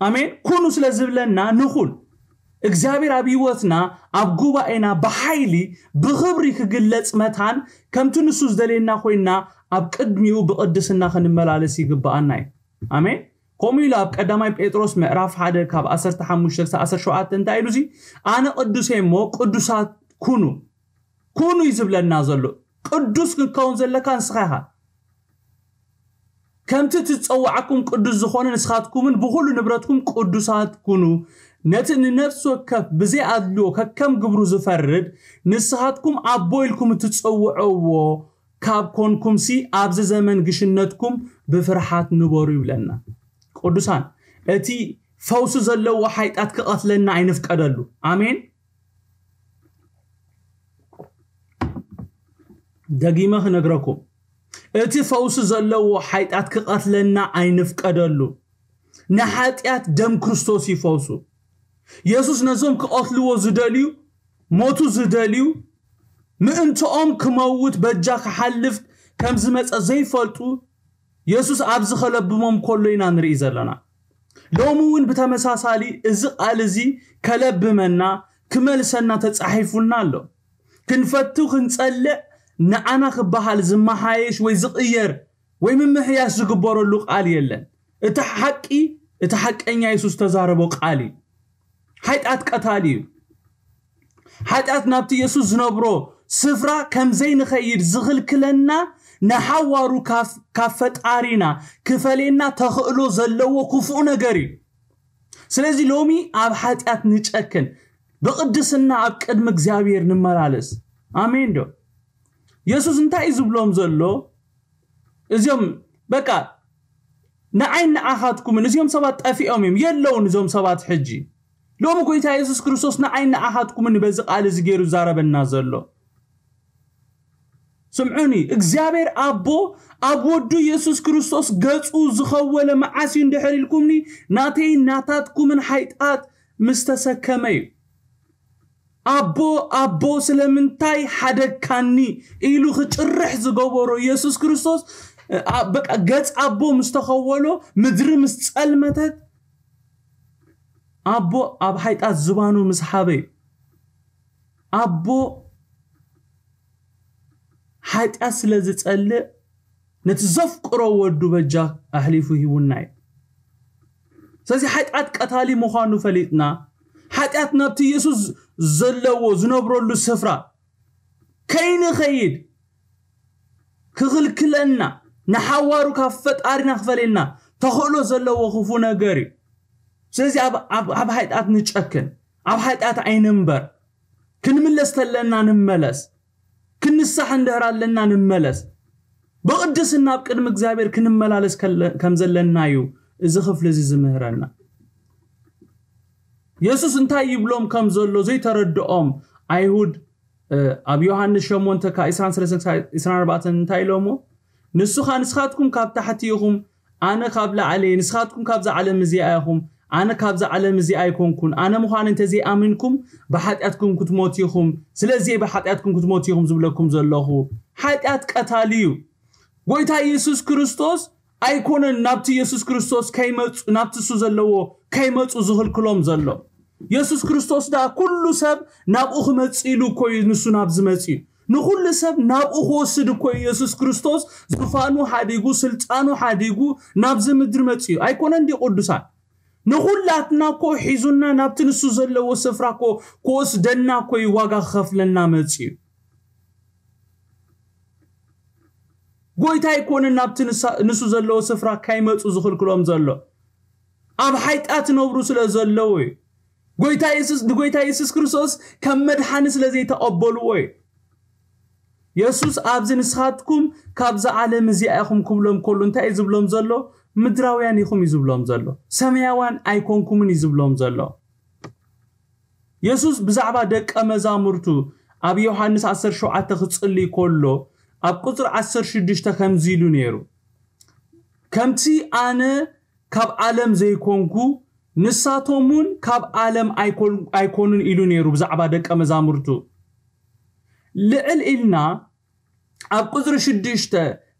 ኣሜን ኩኑ ስለ ዝብለና ንኹን። እግዚኣብሔር ኣብ ህይወትና ኣብ ጉባኤና ብሓይሊ ብኽብሪ ክግለጽ መታን ከምቲ ንሱ ዝደልየና ኮይንና ኣብ ቅድሚኡ ብቕድስና ክንመላለስ ይግብኣና እዩ። ኣሜን። ከምኡ ኢሉ ኣብ ቀዳማይ ጴጥሮስ ምዕራፍ ሓደ ካብ ዓሰርተ ሓሙሽተ ክሳብ ዓሰርተ ሸውዓተ እንታይ ኢሉ እዚ ኣነ ቅዱስ እየ እሞ ቅዱሳት ኩኑ ኩኑ እዩ ዝብለና ዘሎ። ቅዱስ ክንከውን ዘለካ ንስኻ ኢኻ። ከምቲ ትጸዋዕኩም ቅዱስ ዝኾነ ንስኻትኩምን ብኹሉ ንብረትኩም ቅዱሳት ኩኑ። ነቲ ንነፍሲ ወከፍ ብዘይ ኣድልዎ ከከም ግብሩ ዝፈርድ ንስኻትኩም ኣቦ ኢልኩም እትጸውዕዎ ካብ ኮንኩምሲ ኣብዚ ዘመን ግሽነትኩም ብፍርሓት ንበሩ ይብለና። ቅዱሳን እቲ ፈውሲ ዘለዎ ሓይጣት ክቐትለና ኣይንፍቀደሉ። ኣሜን። ደጊመ ክነግረኩም እቲ ፈውሲ ዘለዎ ሓይጣት ክቐትለና ኣይንፍቀደሉ። ንሓጢኣት ደም ክርስቶስ ይፈውሱ። የሱስ ነዞም ክቐትልዎ ዝደልዩ ሞቱ ዝደልዩ ምእንትኦም ክመውት በጃ ክሓልፍ ከም ዝመጸ ዘይፈልጡ የሱስ ኣብዚ ከለብሞም ከሎ ኢና ንርኢ ዘለና። ሎሚ እውን ብተመሳሳሊ እዚ ቃል እዚ ከለብመና ክመልሰና ተጻሒፉልና ኣሎ። ክንፈቱ ክንጸልእ ንዓና ክበሃል ዝመሓየሽ ወይ ዝቕየር ወይ ምምሕያሽ ዝግበረሉ ቃል የለን። እቲ ሓቂ እቲ ሓቀኛ የሱስ ዝተዛረቦ ቃል እዩ። ሓጢኣት ቀታሊ እዩ። ሓጢኣት ናብቲ የሱስ ዝነብሮ ስፍራ ከም ዘይንኸይድ ዝኽልክለና ንሓዋሩ ካብ ፈጣሪና ክፈሌና ተኽእሎ ዘለዎ ክፉእ ነገር እዩ። ስለዚ ሎሚ ኣብ ሓጢኣት ንጨክን፣ ብቕድስና ኣብ ቅድሚ እግዚኣብሔር ንመላለስ። ኣሜን ዶ? የሱስ እንታይ እዩ ዝብሎም ዘሎ? እዚኦም በቃ ንዓይ ንዓኻትኩምን እዚኦም ሰባት ጠፊኦም እዮም የለውን እዚኦም ሰባት ሕጂ። ሎሚ ጎይታ የሱስ ክርስቶስ ንዓይ ንዓኻትኩምን በዚ ቃል እዚ ገይሩ ዛረበና ዘሎ። ስምዑኒ፣ እግዚኣብሔር ኣቦ ኣብ ወዱ የሱስ ክርስቶስ ገጹ ዝኸወለ መዓስ እዩ እንድሕር ኢልኩምኒ፣ ናተይ ናታትኩምን ሓይጣት ምስ ተሰከመ እዩ። ኣቦ ኣቦ ስለምንታይ ሓደግካኒ ኢሉ ክጭርሕ ዝገበሮ የሱስ ክርስቶስ በቃ ገጽ ኣቦ ምስ ተኸወሎ፣ ምድሪ ምስ ጸልመተት፣ ኣቦ ኣብ ሓይጣት ዝባኑ ምስ ሓበ እዩ። ኣቦ ሓጢኣት ስለ ዝጸልእ ነቲ ዘፍቅሮ ወዱ በጃ ኣሕሊፉ ሂቡና እዩ። ስለዚ ሓጢኣት ቀታሊ ምዃኑ ፈሊጥና፣ ሓጢኣት ናብቲ የሱስ ዘለዎ ዝነብረሉ ስፍራ ከይንኸይድ ክኽልክለና፣ ንሓዋሩ ካብ ፈጣሪና ክፈለየና ተኽእሎ ዘለዎ ክፉ ነገር እዩ። ስለዚ ኣብ- ኣብ- ኣብ ሓጢኣት ንጨክን፣ ኣብ ሓጢኣት ኣይንንበር። ክንምለስ ተለና ንመለስ፣ ክንሳሕ እንድሕር ኣለና ንመለስ። ብቕድስና ኣብ ቅድሚ እግዚኣብሔር ክንመላለስ ከለ- ከም ዘለና እዩ እዚ ክፍሊ እዚ ዝምህረና። የሱስ እንታይ ይብሎም ከም ዘሎ ዘይተረድኦም ኣይሁድ ኣብ ዮሃንስ ሸሞንተ ካብ ዕስራን ሰለስተን ክሳብ ዕስራን ኣርባዕተን እንታይ ኢሎሞ? ንሱ ኸኣ ንስኻትኩም ካብ ታሕቲ ኢኹም፣ ኣነ ካብ ላዕሊ፣ ንስኻትኩም ካብዛ ዓለም እዚኣ ኢኹም፣ ኣነ ካብዛ ዓለም እዚኣ ኣይኮንኩን። ኣነ ምዃነ እንተዘይኣሚንኩም ብሓጢኣትኩም ክትሞቱ ኢኹም። ስለዚ ብሓጢኣትኩም ክትሞቱ ኢኹም ዝብለኩም ዘለኹ። ሓጢኣት ቀታሊ እዩ። ጎይታ ኢየሱስ ክርስቶስ ኣይኮነን ናብቲ ኢየሱስ ክርስቶስ ከይመጹ ናብቲ እሱ ዘለዎ ከይመጹ ዝኽልክሎም ዘሎ። ኢየሱስ ክርስቶስ ደኣ ኩሉ ሰብ ናብኡ ክመጽእ ኢሉ እኮ እዩ ንሱ ናብዚ መጺኡ። ንኹሉ ሰብ ናብኡ ክወስድ እኮ እዩ ኢየሱስ ክርስቶስ ዙፋኑ ሓዲጉ ስልጣኑ ሓዲጉ ናብዚ ምድሪ መጺኡ ኣይኮነን ድዩ ቅዱሳን? ንኹላትና እኮ ሒዙና ናብቲ ንሱ ዘለዎ ስፍራ እኮ ክወስደና እኮ እዩ ዋጋ ክኸፍለና መጺኡ። ጎይታ ኣይኮነን ናብቲ ንሳ- ንሱ ዘለዎ ስፍራ ካይመጹ ዝኽልክሎም ዘሎ። ኣብ ሓጢኣት ነብሩ ስለ ዘለዉ እዩ። ጎይታ የሱስ ንጎይታ የሱስ ክርስቶስ ከም መድሓኒ ስለ ዘይተቐበልዎ እዩ። የሱስ ኣብዚ ንስኻትኩም ካብዛ ዓለም እዚኣ ኢኹም ክብሎም ከሎ እንታይ እዩ ዝብሎም ዘሎ? ምድራውያን ኢኹም እዩ ዝብሎም ዘሎ። ሰማያውያን ኣይኮንኩምን እዩ ዝብሎም ዘሎ። የሱስ ብዛዕባ ደቀ መዛሙርቱ ኣብ ዮሃንስ ዓሰርተ ሸውዓተ ክጽሊ ከሎ ኣብ ቁጽሪ ዓሰርተ ሽዱሽተ ከምዚ ኢሉ ነይሩ፣ ከምቲ ኣነ ካብ ዓለም ዘይኮንኩ ንሳቶም እውን ካብ ዓለም ኣይኮን- ኣይኮኑን ኢሉ ነይሩ ብዛዕባ ደቀ መዛሙርቱ። ልዕል ኢልና ኣብ ቁጽሪ ሽዱሽተ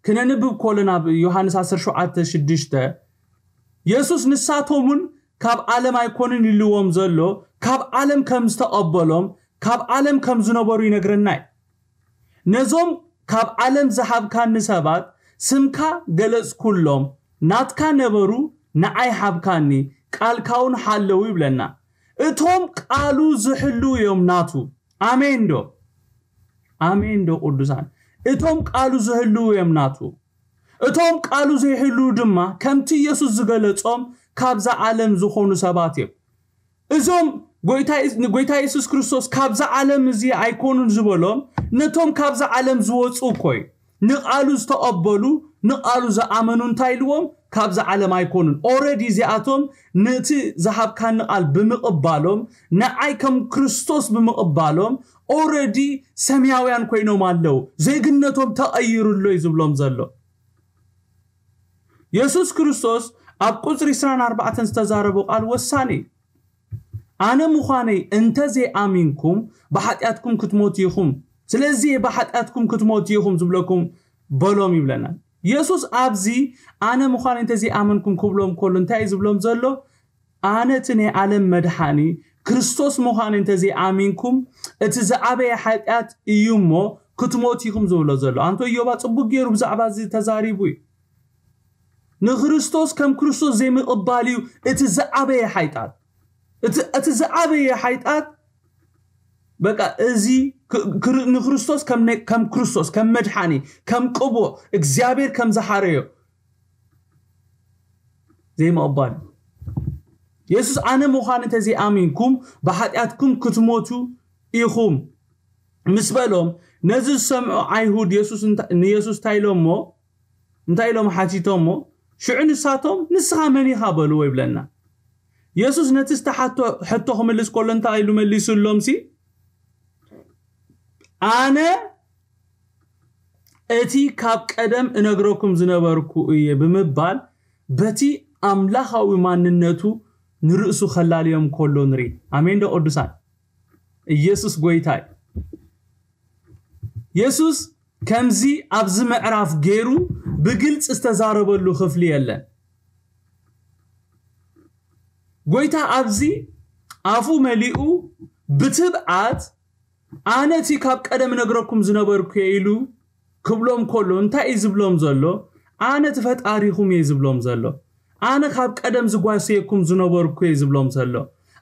ክነንብብ ከለና ኣብ ዮሃንስ ዓሰርተ ሸውዓተ ሽዱሽተ የሱስ ንሳቶም እውን ካብ ዓለም ኣይኮኑን ኢልዎም ዘሎ ካብ ዓለም ከም ዝተቐበሎም ካብ ዓለም ከም ዝነበሩ ይነግረና እዩ። ነዞም ካብ ዓለም ዝሃብካኒ ሰባት ስምካ ገለጽኩሎም፣ ናትካ ነበሩ፣ ንዓይ ሃብካኒ፣ ቃልካ እውን ሓለዉ ይብለና። እቶም ቃሉ ዝሕልዉ እዮም ናቱ። ኣሜን ዶ? ኣሜን ዶ ቅዱሳን? እቶም ቃሉ ዝሕልዉ እዮም ናቱ። እቶም ቃሉ ዘይሕልዉ ድማ ከምቲ ኢየሱስ ዝገለጾም ካብዛ ዓለም ዝኾኑ ሰባት እዮም። እዞም ጎይታ ንጎይታ የሱስ ክርስቶስ ካብዛ ዓለም እዚ ኣይኮኑን ዝበሎም ነቶም ካብዛ ዓለም ዝወፁ እኮ እዩ። ንቃሉ ዝተቐበሉ ንቃሉ ዝኣመኑ እንታይ ኢልዎም? ካብዛ ዓለም ኣይኮኑን። ኦረዲ እዚኣቶም ነቲ ዝሃብካኒ ቃል ብምቕባሎም ንዓይ ከም ክርስቶስ ብምቕባሎም ኦረዲ ሰማያውያን ኮይኖም ኣለዉ። ዜግነቶም ተቐይሩ ኣሎ እዩ ዝብሎም ዘሎ። የሱስ ክርስቶስ ኣብ ቁፅሪ ዕስራን ኣርባዕተን ዝተዛረቦ ቃል ወሳኒ እዩ። ኣነ ምዃነይ እንተዘይኣሚንኩም ብሓጢኣትኩም ክትሞቱ ኢኹም። ስለዚ ብሓጢኣትኩም ክትሞቱ ኢኹም ዝብለኩም በሎም ይብለና። የሱስ ኣብዚ ኣነ ምዃነይ እንተዘይኣመንኩም ክብሎም ከሎ እንታይ እዩ ዝብሎም ዘሎ? ኣነ እቲ ናይ ዓለም መድሓኒ ክርስቶስ ምዃነይ እንተዘይኣሚንኩም እቲ ዝዓበየ ሓጢኣት እዩ እሞ ክትሞቱ ኢኹም ዝብሎ ዘሎ። ኣንቶ ኢዮባ ፅቡቅ ገይሩ ብዛዕባ እዚ ተዛሪቡ እዩ። ንክርስቶስ ከም ክርስቶስ ዘይምቕባል እዩ እቲ ዝዓበየ ሓጢኣት። እቲ ዝዓበየ ሓጢኣት በቃ እዚ ንክርስቶስ ከም ክርስቶስ ከም መድሓኒ ከም ቅቡእ እግዚኣብሔር ከም ዝሓረዮ ዘይምቕባል። የሱስ ኣነ ምዃን እንተዘይኣሚንኩም ብሓጢኣትኩም ክትሞቱ ኢኹም ምስ በሎም ነዚ ዝሰምዑ ኣይሁድ ንየሱስ እንታይ ኢሎሞ እንታይ ኢሎም ሓቲቶሞ? ሽዑ ንሳቶም ንስኻ መን ኢኻ በልዎ ይብለና። የሱስ ነቲ ዝተሓቶ ሕቶ ክምልስ ከሎ እንታይ ኢሉ መሊሱሎም ሲ ኣነ እቲ ካብ ቀደም እነግረኩም ዝነበርኩ እየ ብምባል በቲ ኣምላኻዊ ማንነቱ ንርእሱ ከላልዮም ከሎ ንርኢ። ኣሜን ዶ ቅዱሳን? ኢየሱስ ጎይታ እዩ። የሱስ ከምዚ ኣብዚ ምዕራፍ ገይሩ ብግልፂ ዝተዛረበሉ ክፍሊ የለን። ጎይታ ኣብዚ ኣፉ መሊኡ ብትብዓት ኣነ እቲ ካብ ቀደም ነግረኩም ዝነበርኩ እየ ኢሉ ክብሎም ከሎ እንታይ እዩ ዝብሎም ዘሎ? ኣነ እቲ ፈጣሪኹም እየ ዝብሎም ዘሎ። ኣነ ካብ ቀደም ዝጓሰየኩም ዝነበርኩ እየ ዝብሎም ዘሎ።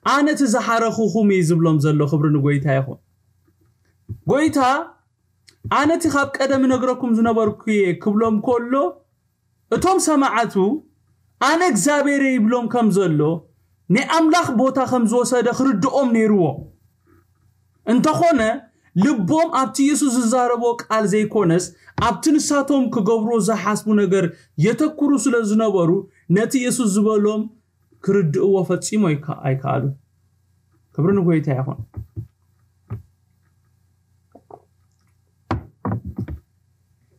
ኣነ እቲ ዝሓረኹኹም እየ ዝብሎም ዘሎ። ክብሪ ንጎይታ ይኹን። ጎይታ ኣነ እቲ ካብ ቀደም ነግረኩም ዝነበርኩ እየ ክብሎም ከሎ እቶም ሰማዕቱ ኣነ እግዚኣብሔር እየ ይብሎም ከም ዘሎ ናይ ኣምላኽ ቦታ ከም ዝወሰደ ክርድኦም ነይርዎ። እንተኾነ ልቦም ኣብቲ ኢየሱስ ዝዛረቦ ቃል ዘይኮነስ ኣብቲ ንሳቶም ክገብርዎ ዝሓስቡ ነገር የተኩሩ ስለ ዝነበሩ ነቲ ኢየሱስ ዝበሎም ክርድእዎ ፈጺሞ ኣይከኣሉ። ክብሪ ንጎይታ ይኹን።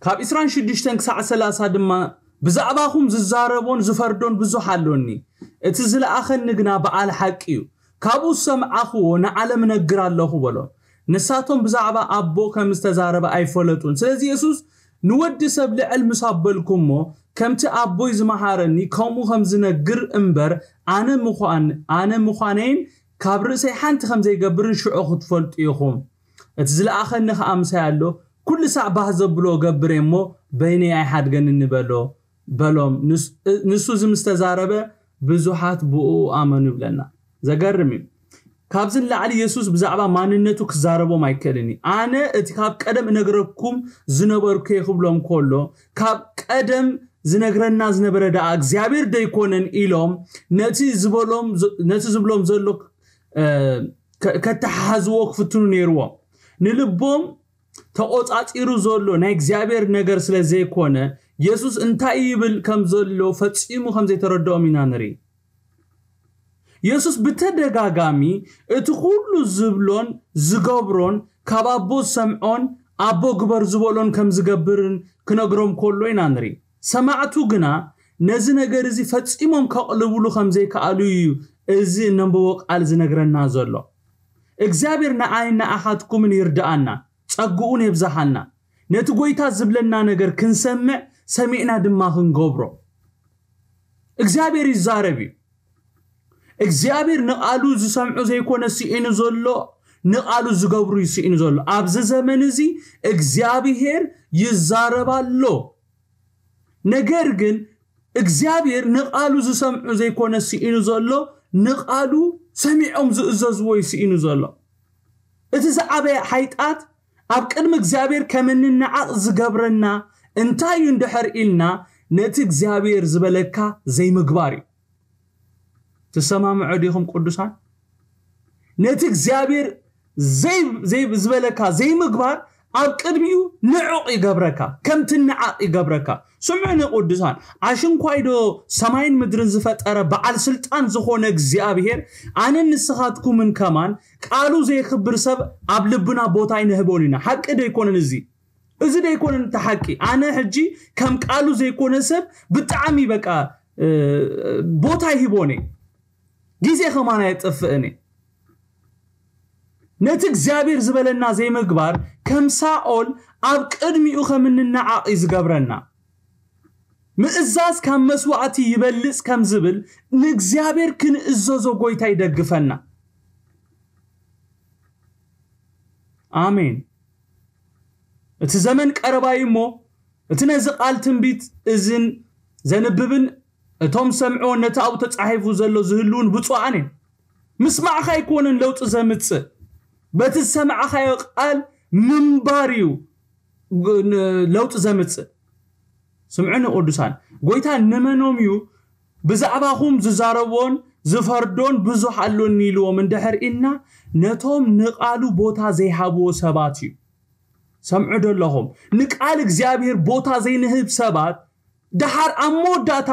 ካብ ዕስራን ሽዱሽተን ክሳዕ ሰላሳ ድማ ብዛዕባኹም ዝዛረቦን ዝፈርዶን ብዙሕ ኣሎኒ። እቲ ዝለኣኸኒ ግና በዓል ሓቂ እዩ። ካብኡ ዝሰምዓኽዎ ንዓለም እነግር ኣለኹ በሎም። ንሳቶም ብዛዕባ ኣቦ ከም ዝተዛረበ ኣይፈለጡን። ስለዚ የሱስ ንወዲ ሰብ ልዕል ምስ ኣበልኩ እሞ ከምቲ ኣቦይ ዝመሃረኒ ከምኡ ከም ዝነግር እምበር ኣነ ምዃን ኣነ ምዃነይን ካብ ርእሰይ ሓንቲ ከም ዘይገብርን ሽዑ ክትፈልጡ ኢኹም። እቲ ዝለኣኸኒ ኸኣ ምሳይ ኣሎ። ኩሉ ሳዕ ባህ ዘብሎ እገብር እየ እሞ በይነይ ኣይሓድገንን በሎ በሎም። ንሱ እዚ ምስ ተዛረበ ብዙሓት ብኡ ኣመኑ ይብለና። ዘገርም እዩ። ካብዚ ንላዕሊ የሱስ ብዛዕባ ማንነቱ ክዛረቦም ኣይክእልን እዩ። ኣነ እቲ ካብ ቀደም እነግረኩም ዝነበርኩ እየ ክብሎም ከሎ፣ ካብ ቀደም ዝነግረና ዝነበረ ደኣ እግዚኣብሔር ደይኮነን ኢሎም ነቲ ዝበሎም ነቲ ዝብሎም ዘሎ ከተሓዝዎ ክፍትኑ ነይርዎም። ንልቦም ተቆጻጺሩ ዘሎ ናይ እግዚኣብሔር ነገር ስለ ዘይኮነ፣ የሱስ እንታይ ይብል ከም ዘሎ ፈጺሙ ከም ዘይተረድኦም ኢና ንርኢ። የሱስ ብተደጋጋሚ እቲ ኩሉ ዝብሎን ዝገብሮን ካብ ኣቦ ዝሰምዖን ኣቦ ግበር ዝበሎን ከም ዝገብርን ክነግሮም ከሎ ኢና ንርኢ። ሰማዕቱ ግና ነዚ ነገር እዚ ፈጺሞም ከቕልብሉ ከም ዘይከኣሉ እዩ እዚ እነንብቦ ቃል ዝነግረና ዘሎ። እግዚኣብሔር ንዓይን ንኣኻትኩምን ይርድኣና፣ ጸግኡን የብዝሓልና። ነቲ ጎይታ ዝብለና ነገር ክንሰምዕ፣ ሰሚዕና ድማ ክንገብሮ። እግዚኣብሔር ይዛረብ እዩ። እግዚኣብሔር ንቓሉ ዝሰምዑ ዘይኮነ ስኢኑ ዘሎ፣ ንቓሉ ዝገብሩ እዩ ስኢኑ ዘሎ። ኣብዚ ዘመን እዚ እግዚኣብሔር ይዛረብ ኣሎ። ነገር ግን እግዚኣብሔር ንቓሉ ዝሰምዑ ዘይኮነ ስኢኑ ዘሎ፣ ንቓሉ ሰሚዖም ዝእዘዝዎ እዩ ስኢኑ ዘሎ። እቲ ዝዓበየ ሓይጣት ኣብ ቅድሚ እግዚኣብሔር ከም እንነዓቕ ዝገብረና እንታይ እዩ እንድሕር ኢልና፣ ነቲ እግዚኣብሔር ዝበለካ ዘይምግባር እዩ። ትሰማምዑ ዲኹም ቅዱሳን? ነቲ እግዚኣብሔር ዘይ-፣ ዘይ-፣ ዝበለካ ዘይምግባር ኣብ ቅድሚኡ ንዑቕ ይገብረካ፣ ከም ትነዓቕ ይገብረካ። ስምዑኒ ቅዱሳን፣ ኣሽንኳይዶ ሰማይን ምድርን ዝፈጠረ በዓል ስልጣን ዝኾነ እግዚኣብሔር ኣነን ንስኻትኩምን ከማን ቃሉ ዘይኽብር ሰብ ኣብ ልብና ቦታ ኣይንህቦን ኢና። ሓቂ ዶ ኣይኮነን እዚ? እዚ ዶ ኣይኮነን እቲ ሓቂ? ኣነ ሕጂ ከም ቃሉ ዘይኮነ ሰብ ብጣዕሚ በቃ፣ እ፣ ቦታ ይህቦን እየ። ግዜ ከማን ኣየጥፍእን እየ። ነቲ እግዚኣብሔር ዝበለና ዘይምግባር ከም ሳኦል ኣብ ቅድሚኡ ከም እንነዓቕ እዩ ዝገብረና። ምእዛዝ ካብ መስዋዕቲ ይበልጽ ከም ዝብል ንእግዚኣብሔር ክንእዘዞ ጎይታ ይደግፈና። ኣሜን። እቲ ዘመን ቀረባ እዩ እሞ፣ እቲ ነዚ ቃል ትንቢት እዝን ዘንብብን እቶም ሰምዕዎ ነቲ ኣብኡ ተጻሒፉ ዘሎ ዝህልውን ብፁዓን እዮም። ምስማዕኻ ኣይኮነን ለውጢ ዘምጽእ፣ በቲ ዝሰማዕኻዮ ቃል ምንባር እዩ ግ-፣ ን-፣ ለውጢ ዘምጽእ። ስምዑኒ ቅዱሳን፣ ጎይታ ንመኖም እዩ ብዛዕባኹም ዝዛረቦን ዝፈርዶን ብዙሕ ኣሎኒ ኢልዎም እንድሕር ኢልና፣ ነቶም ንቃሉ ቦታ ዘይሃብዎ ሰባት እዩ። ሰምዑ ዶ ኣለኹም? ንቃል እግዚኣብሔር ቦታ ዘይንህብ ሰባት፣ ደሓር ኣብ መወዳእታ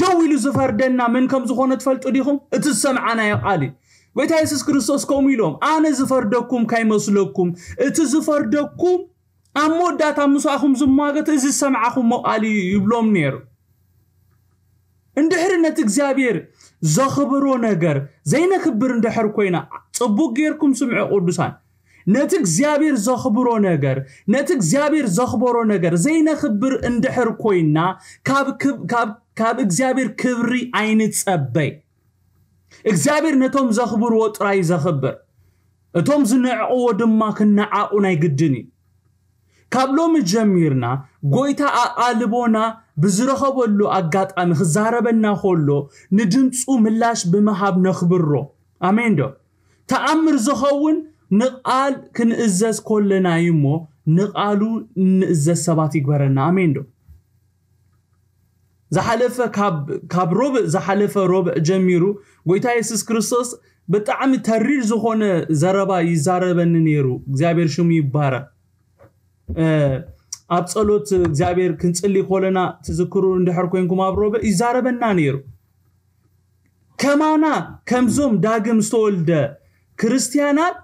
ደው ኢሉ ዝፈርደና መን ከም ዝኾነ ትፈልጡ ዲኹም? እቲ ዝሰምዓናዮ ቃል እዩ። ጎይታ የሱስ ክርስቶስ ከምኡ ኢሎም፣ "ኣነ ዝፈርደኩም ካይመስለኩም፣ እቲ ዝፈርደኩም ኣብ መወዳእታ ምሳኹም ዝሟገት እዚ ዝሰምዓኹሞ ቃል እዩ" ይብሎም ነይሩ። እንድሕሪ ነቲ እግዚኣብሔር ዘኽብሮ ነገር ዘይነክብር እንድሕር ኮይና፣ ጽቡቅ ጌርኩም ስምዑ ቅዱሳን፣ ነቲ እግዚኣብሔር ዘኽብሮ ነገር፣ ነቲ እግዚኣብሔር ዘኽበሮ ነገር ዘይነክብር እንድሕር ኮይና፣ ካብ ክብ-፣ ካብ፣ ካብ እግዚኣብሔር ክብሪ ኣይንጸበይ። እግዚኣብሔር ነቶም ዘኽብርዎ ጥራይ ዘኽብር፣ እቶም ዝንዕቕዎ ድማ ክነዓቑ ናይ ግድን እዩ። ካብ ሎሚ ጀሚርና ጎይታ ኣቓልቦና ብዝረኸበሉ ኣጋጣሚ ክዛረበና ከሎ ንድምፁ ምላሽ ብምሃብ ነኽብሮ። ኣሜን ዶ? ተኣምር ዝኸውን ንቓል ክንእዘዝ ከለና እዩ እሞ ንቓሉ እንእዘዝ ሰባት ይግበረና። ኣሜን ዶ? ዝሓለፈ ካብ፣ ካብ ሮብዕ፣ ዝሓለፈ ሮብዕ ጀሚሩ ጎይታ የሱስ ክርስቶስ ብጣዕሚ ተሪር ዝኾነ ዘረባ ይዛረበኒ ነይሩ። እግዚኣብሔር ሽሙ ይባረክ። እ፣ ኣብ ጸሎት እግዚኣብሔር ክንጽሊ ከለና ትዝክሩ እንድሕር ኮንኩም ኣብ ሮብዕ ይዛረበና ነይሩ። ከማና ከምዞም ዳግም ዝተወልደ ክርስትያናት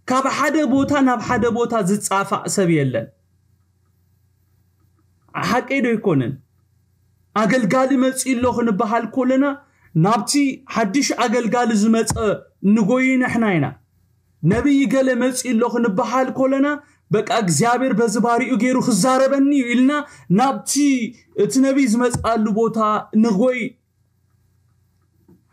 ካብ ሓደ ቦታ ናብ ሓደ ቦታ ዝጻፋእ ሰብ የለን። ሓቀይ ዶ ኣይኮነን? ኣገልጋሊ መጺኡ ኣሎ ክንበሃል ከለና ናብቲ ሓድሽ ኣገልጋሊ ዝመጸ ንጎይ ንሕና ኢና። ነቢይ ገለ መጺኡ ኣሎ ክንበሃል ከለና በቃ እግዚኣብሔር በዚ ባሪኡ ገይሩ ክዛረበኒ እዩ ኢልና ናብቲ እቲ ነቢይ ዝመጽኣሉ ቦታ ንጎይ።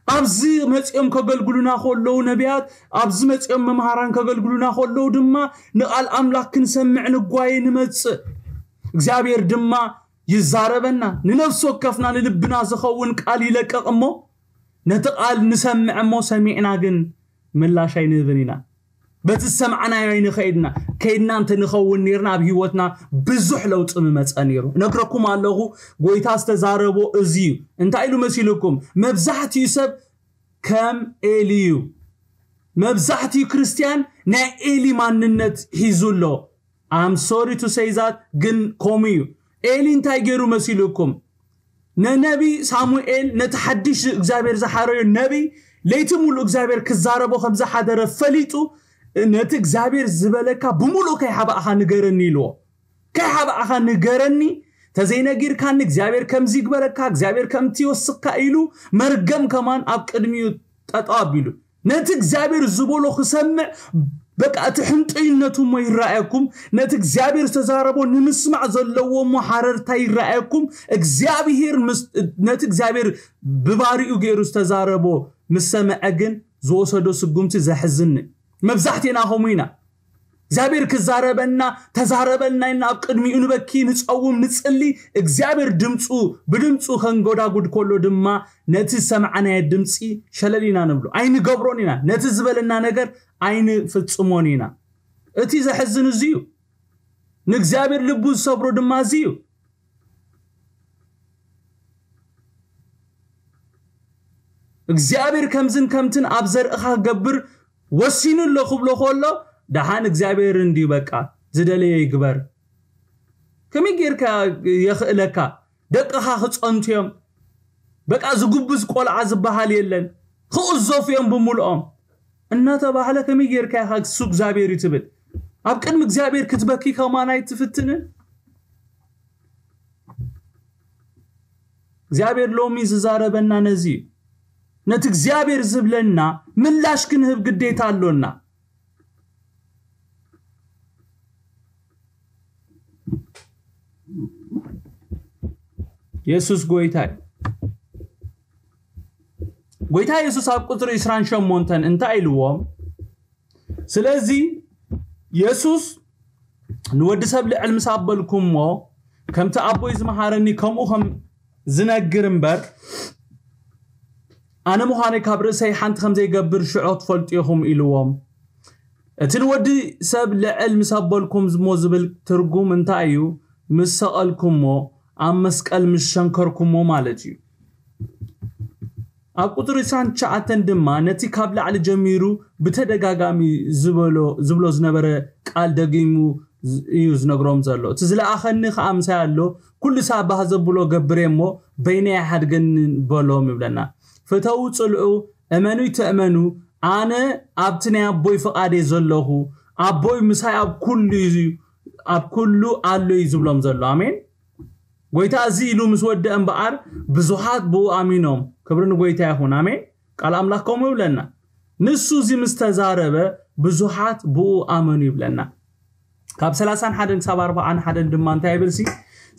ኣብዚ መጺኦም ከገልግሉና ከለዉ ነቢያት፣ ኣብዚ መጺኦም መምሃራን ከገልግሉና ከለዉ ድማ ንቓል ኣምላኽ ክንሰምዕ ንጓየ ንመጽእ። እግዚኣብሔር ድማ ይዛረበና። ንነፍሲ ወከፍና ንልብና ዝኸውን ቃል ይለቅቕ እሞ ነቲ ቃል ንሰምዕ እሞ ሰሚዕና ግን ምላሽ ኣይንህብን ኢና። በቲ ዝሰማዕናዮ ኣይንኸይድና። ከይድና እንተ ንኸውን ነርና ኣብ ህይወትና ብዙሕ ለውጢ ምመጸ ነይሩ። ነግረኩም ኣለኹ፣ ጎይታ ዝተዛረቦ እዚ እዩ። እንታይ ኢሉ መሲልኩም? መብዛሕትኡ ሰብ ከም ኤሊ እዩ። መብዛሕትኡ ክርስትያን ናይ ኤሊ ማንነት ሒዙ ኣሎ። I'm sorry to say that፣ ግን ከምኡ እዩ። ኤሊ እንታይ ገይሩ መሲልኩም? ነነቢ ሳሙኤል፣ ነቲ ሓድሽ እግዚኣብሔር ዝሓረዮ ነቢ፣ ለይቲ ሙሉእ እግዚኣብሔር ክዛረቦ ከም ዝሓደረ ፈሊጡ፣ ነቲ እግዚኣብሔር ዝበለካ ብምሉእ ከይሓባእኻ ንገረኒ ኢልዎ። ከይሓባእኻ ንገረኒ፣ ተዘይነጊርካኒ እግዚኣብሔር ከምዚ ይግበረካ፣ እግዚኣብሔር ከምቲ ይወስኽካ ኢሉ መርገም ከማን ኣብ ቅድሚኡ ጠጠው ኣቢሉ። ነቲ እግዚኣብሔር ዝበሎ ክሰምዕ፣ በቃ እቲ ሕንጥይነቱ እሞ ይረኣየኩም። ነቲ እግዚኣብሔር ዝተዛረቦ ንምስማዕ ዘለዎ እሞ ሓረርታ ይረኣየኩም። እግዚኣብሔር ምስ-፣ ነቲ እግዚኣብሔር ብባሪኡ ገይሩ ዝተዛረቦ ምስ ሰምዐ ግን ዝወሰዶ ስጉምቲ ዘሕዝን። መብዛሕትኤና ከምኡ ኢና። እግዚኣብሔር ክዛረበና፣ ተዛረበልና ኢልና ኣብ ቅድሚኡ ንበኪ፣ ንጸውም፣ ንጽሊ። እግዚኣብሔር ድምፁ፣ ብድምፁ ከንጎዳጉድ ከሎ ድማ ነቲ ዝሰማዕናዮ ድምፂ ሸለል ኢና ንብሎ። ኣይንገብሮን ኢና። ነቲ ዝበለና ነገር ኣይንፍጽሞን ኢና። እቲ ዘሕዝን እዚ እዩ። ንእግዚኣብሔር ልቡ ዝሰብሮ ድማ እዚ እዩ። እግዚኣብሔር ከምዝን ከምትን ኣብ ዘርእኻ ክገብር ወሲኑ ኣሎ ክብሎ ከሎ፣ ደሓን እግዚኣብሔር እንድዩ በቃ ዝደለዮ ይግበር። ከመይ ጌርካ የኽእለካ? ደቅኻ ክጸንቱ እዮም። በቃ ዝጉብዝ ቆልዓ ዝበሃል የለን። ክቕዘፉ እዮም ብምልኦም። እናተባህለ ከመይ ጌርካ ኢኻ እሱ እግዚኣብሔር እዩ ትብል? ኣብ ቅድሚ እግዚኣብሔር ክትበኪ ከማን ኣይትፍትንን? እግዚኣብሔር ሎሚ ዝዛረበና ነዚ እዩ። ነቲ እግዚኣብሔር ዝብለና ምላሽ ክንህብ ግዴታ ኣሎና። የሱስ ጎይታ እዩ። ጎይታ የሱስ ኣብ ቁጽሪ ዕስራን ሸሞንተን እንታይ ኢልዎም? ስለዚ የሱስ ንወዲ ሰብ ልዕል ምስ ኣበልኩሞ፣ ከምቲ ኣቦይ ዝመሃረኒ ከምኡ ከም ዝነግር እምበር፣ ኣነ ምዃነይ ካብ ርእሰይ ሓንቲ ከም ዘይገብር ሽዑ ትፈልጡ ኢኹም ኢልዎም። እቲ ንወዲ ሰብ ልዕል ምስ ኣበልኩም እሞ ዝብል ትርጉም እንታይ እዩ? ምስ ሰቐልኩሞ፣ ኣብ መስቀል ምስ ሸንከርኩሞ ማለት እዩ። ኣብ ቁጽሪ ዕስራን ትሽዓተን ድማ ነቲ ካብ ላዕሊ ጀሚሩ ብተደጋጋሚ ዝበሎ፣ ዝብሎ ዝነበረ ቃል ደጊሙ ዝ-፣ እዩ ዝነግሮም ዘሎ። እቲ ዝለኣኸኒ ኸኣ ምሳይ ኣሎ፣ ኩሉ ሳብ ባህ ዘብሎ ገብር እየ እሞ፣ በይነይ ኣይሓድገንን በሎም ይብለና። ፍተዉ ጽልኡ፣ እመኑ ይተእመኑ፣ ኣነ ኣብቲ ናይ ኣቦይ ፍቓድ እየ ዘለኹ፣ ኣቦይ ምሳይ ኣብ ኩሉ እዩ፣ ኣብ ኩሉ ኣሎ እዩ ዝብሎም ዘሎ። ኣሜን። ጎይታ እዚ ኢሉ ምስ ወደአ እምበኣር፣ ብዙሓት ብኡ ኣሚኖም። ክብሪ ንጎይታ ይኹን። ኣሜን። ቃል ኣምላኽ ከምኡ ይብለና። ንሱ እዚ ምስ ተዛረበ፣ ብዙሓት ብኡ ኣመኑ ይብለና። ካብ ሰላሳን ሓደን ክሳብ ኣርባዓን ሓደን ድማ እንታይ ይብል ሲ?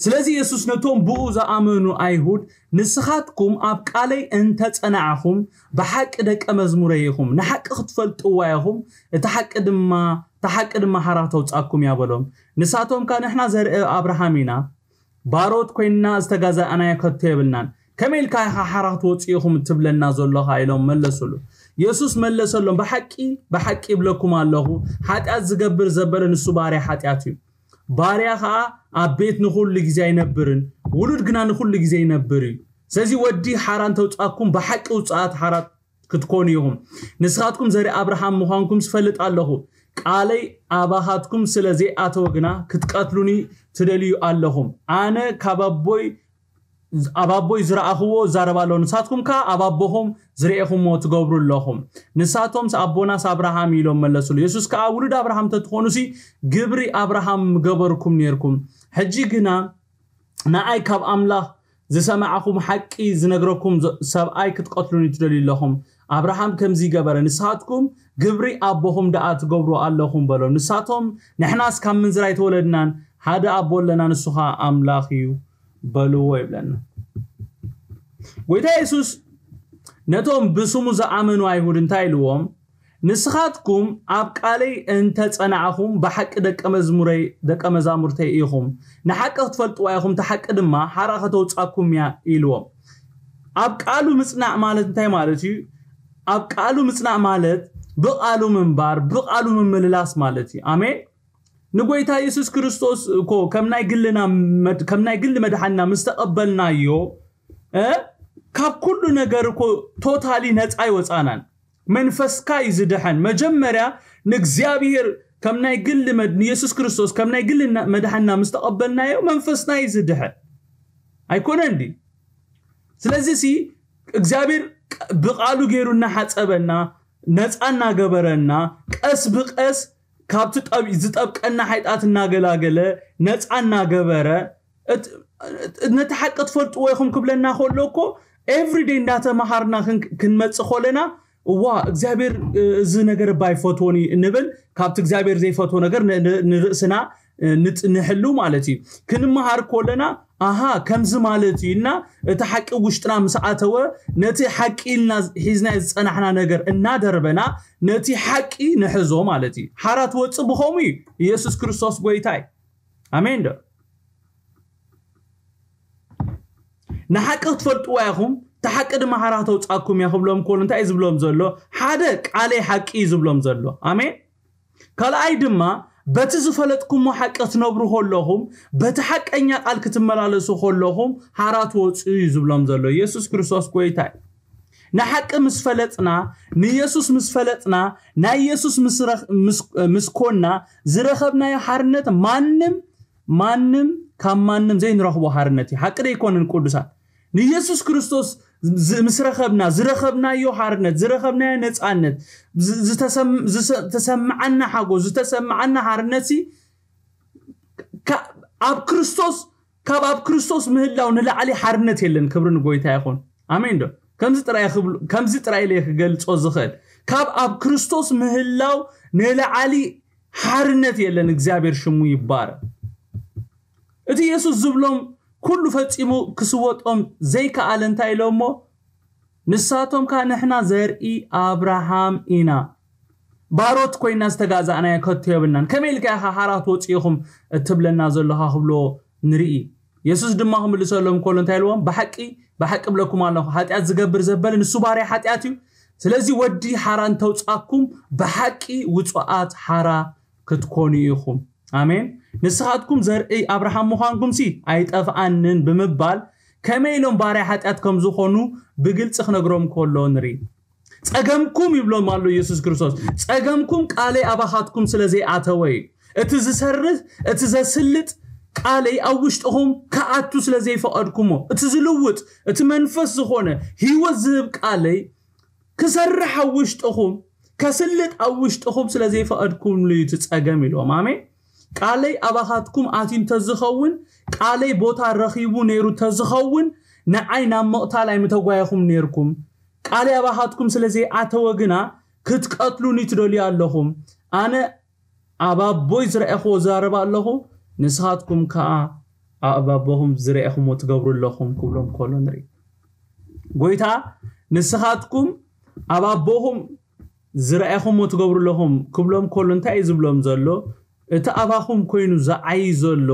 ስለዚ የሱስ ነቶም ብኡ ዝኣመኑ ኣይሁድ፣ "ንስኻትኩም ኣብ ቃለይ እንተ ጸናዕኹም፣ ብሓቂ ደቀ መዝሙረይ ኢኹም። ንሓቂ ክትፈልጥዋ ኢኹም፣ እቲ ሓቂ ድማ፣ እታ ሓቂ ድማ ሓራ ተውጻኩም እያ" በሎም። ንሳቶም ከኣ፣ "ንሕና ዘርኢ ኣብርሃም ኢና፣ ባሮት ኮይንና ዝተጋዛእናዮ ከቶ የብልናን። ከመይ ኢልካ ኢኻ ሓራ ክትወጹ ኢኹም እትብለና ዘሎኻ?" ኢሎም መለሱሉ። የሱስ መለሰሎም፣ "ብሓቂ፣ ብሓቂ ይብለኩም ኣለኹ፣ ሓጢኣት ዝገብር ዘበለ ንሱ ባርያ ሓጢኣት እዩ። ባርያ ኸኣ ኣብ ቤት ንኹሉ ግዜ ኣይነብርን፣ ውሉድ ግና ንኹሉ ግዜ ይነብር እዩ። ስለዚ ወዲ ሓራ እንተውጻኩም፣ ብሓቂ ውጹኣት ሓራ ክትኮኑ ኢኹም። ንስኻትኩም ዘርኢ ኣብርሃም ምዃንኩም ዝፈልጥ ኣለኹ። ቃለይ ኣባኻትኩም ስለ ዘይኣተወ ግና ክትቀትሉኒ ትደልዩ ኣለኹም። ኣነ ካብ ኣቦይ፣ ኣብ ኣቦይ ዝረኣኽዎ እዛረብ ኣለኹ፣ ንሳትኩም ከኣ ኣብ ኣቦኹም ዝረኤኹምዎ ትገብሩ ኣለኹም። ንሳቶምስ ኣቦናስ ኣብርሃም እዩ" ኢሎም መለሱሉ። የሱስ ከኣ፣ "ውሉድ ኣብርሃም እንተትኾኑሲ ግብሪ ኣብርሃም ምገበርኩም ኔርኩም። ሕጂ ግና ንኣይ ካብ ኣምላኽ ዝሰማዕኹም ሓቂ ዝነግረኩም ዘ-፣ ሰብኣይ ክትቀትሉኒ ትደልዩ ኣለኹም። ኣብርሃም ከምዚ ገበረ፣ ንስኻትኩም ግብሪ ኣቦኹም ደኣ ትገብሩ ኣለኹም" በሎም። ንሳቶም፣ "ንሕናስ ካብ ምንዝር ኣይተወለድናን፣ ሓደ ኣቦ ኣለና፣ ንሱ ኸኣ ኣምላኽ እዩ" በልዎ ይብለና። ጎይታ የሱስ ነቶም ብስሙ ዝኣመኑ ኣይሁድ እንታይ ኢልዎም? "ንስኻትኩም ኣብ ቃለይ እንተ ጸናዕኹም፣ ብሓቂ ደቀ መዝሙረይ፣ ደቀ መዛሙርተይ ኢኹም። ንሓቂ ክትፈልጥዋ ኢኹም፣ እቲ ሓቂ ድማ ሓራ ከተውጻኩም እያ" ኢልዎም። ኣብ ቃሉ ምጽናዕ ማለት እንታይ ማለት እዩ? ኣብ ቃሉ ምጽናዕ ማለት ብቃሉ ምንባር፣ ብቃሉ ምምልላስ ማለት እዩ። ኣሜን። ንጎይታ የሱስ ክርስቶስ እኮ ከም ናይ ግልና መድ- ከም ናይ ግሊ መድሓንና ምስ ተቐበልናዮ እ፣ ካብ ኩሉ ነገር እኮ ቶታሊ ነፃ ይወፃናን። መንፈስካ እዩ ዝድሐን። መጀመርያ ንእግዚኣብሔር ከም ናይ ግሊ መድ- ንየሱስ ክርስቶስ ከም ናይ ግሊ መድሓንና ምስ ተቐበልናዮ መንፈስና እዩ ዝድሐን። ኣይኮነን ድዩ? ስለዚ ሲ እግዚኣብሔር ቅ- ብቃሉ ገይሩ እናሓፀበና፣ ነፃ እናገበረና፣ ቀስ ብቀስ ካብቲ ጠብ- ዝጠብቀና ሓይጣት እናገላገለ ነፃ እናገበረ እት- እት- ነቲ ሓቂ ትፈልጥዎ ኢኹም ክብለና ከሎ እኮ ኤቭሪደይ እንዳተመሃርና ክን- ክንመፅእ ከለና እዋ እግዚኣብሔር እ፣ እዚ ነገር እባ ኣይፈትዎን እዩ እንብል። ካብቲ እግዚኣብሔር ዘይፈትዎ ነገር ን- ን- ንርእስና እ፣ ንጽንሕሉ ማለት እዩ። ክንመሃር ከለና ኣሃ ከምዚ ማለት እዩ እና እቲ ሓቂ ውሽጥና ምስ ኣተወ ነቲ ሓቂ ኢልና ሒዝና ዝጸናሕና ነገር እናደርበና ነቲ ሓቂ ንሕዞ ማለት እዩ። ሓራ ትወጽእ ብኸምኡ እዩ። ኢየሱስ ክርስቶስ ጎይታ እዩ። ኣሜን ዶ? ንሓቂ ክትፈልጥዋ ኢኹም፣ እቲ ሓቂ ድማ ሓራ ተውጻኩም እያ ክብሎም ከሎ እንታይ እዩ ዝብሎም ዘሎ? ሓደ ቃለይ ሓቂ እዩ ዝብሎም ዘሎ። ኣሜን። ካልኣይ ድማ በቲ ዝፈለጥኩሞ ሓቂ ክትነብሩ ከለኹም፣ በቲ ሓቀኛ ቃል ክትመላለሱ ከለኹም ሓራ ትወፅኡ እዩ ዝብሎም ዘሎ ኢየሱስ ክርስቶስ ጎይታ እዩ። ንሓቂ ምስ ፈለጥና፣ ንኢየሱስ ምስ ፈለጥና፣ ናይ ኢየሱስ ምስ ረኽ- ምስ- ምስ ኮና ዝረኸብናዮ ሓርነት ማንም ማንም ካብ ማንም ዘይንረኽቦ ሓርነት እዩ። ሓቂ ዶ ኣይኮነን ቅዱሳት? ንኢየሱስ ክርስቶስ ዝ- ምስ ረኸብና ዝረኸብናዮ ሓርነት ዝረኸብናዮ ነፃነት ዝ- ዝተሰም- ዝሰ- ዝተሰማዓና ሓጎስ ዝተሰማዓና ሓርነት ሲ ካ- ኣብ ክርስቶስ ካብ ኣብ ክርስቶስ ምህላው ንላዕሊ ሓርነት የለን። ክብሪ ንጎይታ ይኹን። ኣሜን ዶ? ከምዚ ጥራይ ክብሉ- ከምዚ ጥራይ ኢለ ክገልጾ ዝኽእል ካብ ኣብ ክርስቶስ ምህላው ንላዕሊ ሓርነት የለን። እግዚኣብሔር ሽሙ ይባረክ። እቲ ኢየሱስ ዝብሎም ኩሉ ፈጺሙ ክስወጦም ዘይከኣለ እንታይ ኢሎሞ? ንሳቶም ከኣ ንሕና ዘርኢ ኣብርሃም ኢና፣ ባሮት ኮይና ዝተጋዛእናዮ ከቶ የብልናን። ከመይ ኢልካ ኢኻ ሓራ ትወጽኡ ኢኹም እትብለና ዘለኻ ክብሎ ንርኢ። የሱስ ድማ ክምልሰሎም ከሎ እንታይ ኢልዎም? ብሓቂ ብሓቂ እብለኩም ኣለኹ፣ ሓጢኣት ዝገብር ዘበለ ንሱ ባርያ ሓጢኣት እዩ። ስለዚ ወዲ ሓራ እንተውጻኩም ብሓቂ ውጹኣት ሓራ ክትኮኑ ኢኹም። ኣሜን። ንስኻትኩም ዘርኢ ኣብርሃም ምዃንኩም ሲ ኣይጠፍኣንን ብምባል ከመይ ኢሎም ባርያ ሓጢኣት ከም ዝኾኑ ብግልጺ ክነግሮም ከሎ ንርኢ። ጸገምኩም ይብሎም ኣሎ ኢየሱስ ክርስቶስ። ጸገምኩም ቃለይ ኣባኻትኩም ስለ ዘይኣተወ እዩ። እቲ ዝሰርህ እቲ ዘስልጥ ቃለይ ኣብ ውሽጥኹም ክኣቱ ስለ ዘይፈቐድኩሞ፣ እቲ ዝልውጥ እቲ መንፈስ ዝኾነ ህይወት ዝህብ ቃለይ ክሰርሕ ኣብ ውሽጥኹም ከስልጥ ኣብ ውሽጥኹም ስለ ዘይፈቐድኩምሉ እዩ እቲ ጸገም ኢልዎም። ኣሜን። ቃለይ ኣባኻትኩም ኣትዩ እንተዝኸውን፣ ቃለይ ቦታ ረኺቡ ነይሩ እንተዝኸውን፣ ንዓይ ናብ ምቕታል ኣይምተጓየኹም ነይርኩም። ቃለይ ኣባኻትኩም ስለ ዘይኣተወ ግና ክትቀትሉኒ ትደልዩ ኣለኹም። ኣነ ኣብ ኣቦይ ዝረኣኹዎ ዝዛረብ ኣለኹ፣ ንስኻትኩም ከኣ ኣብ ኣቦኹም ዝረኣኹምዎ ትገብሩ ኣለኹም ክብሎም ከሎ ንርኢ። ጎይታ ንስኻትኩም ኣብ ኣቦኹም ዝረኣኹምዎ ትገብሩ ኣለኹም ክብሎም ከሎ እንታይ እዩ ዝብሎም ዘሎ? እቲ ኣባኹም ኮይኑ ዝዓይ ዘሎ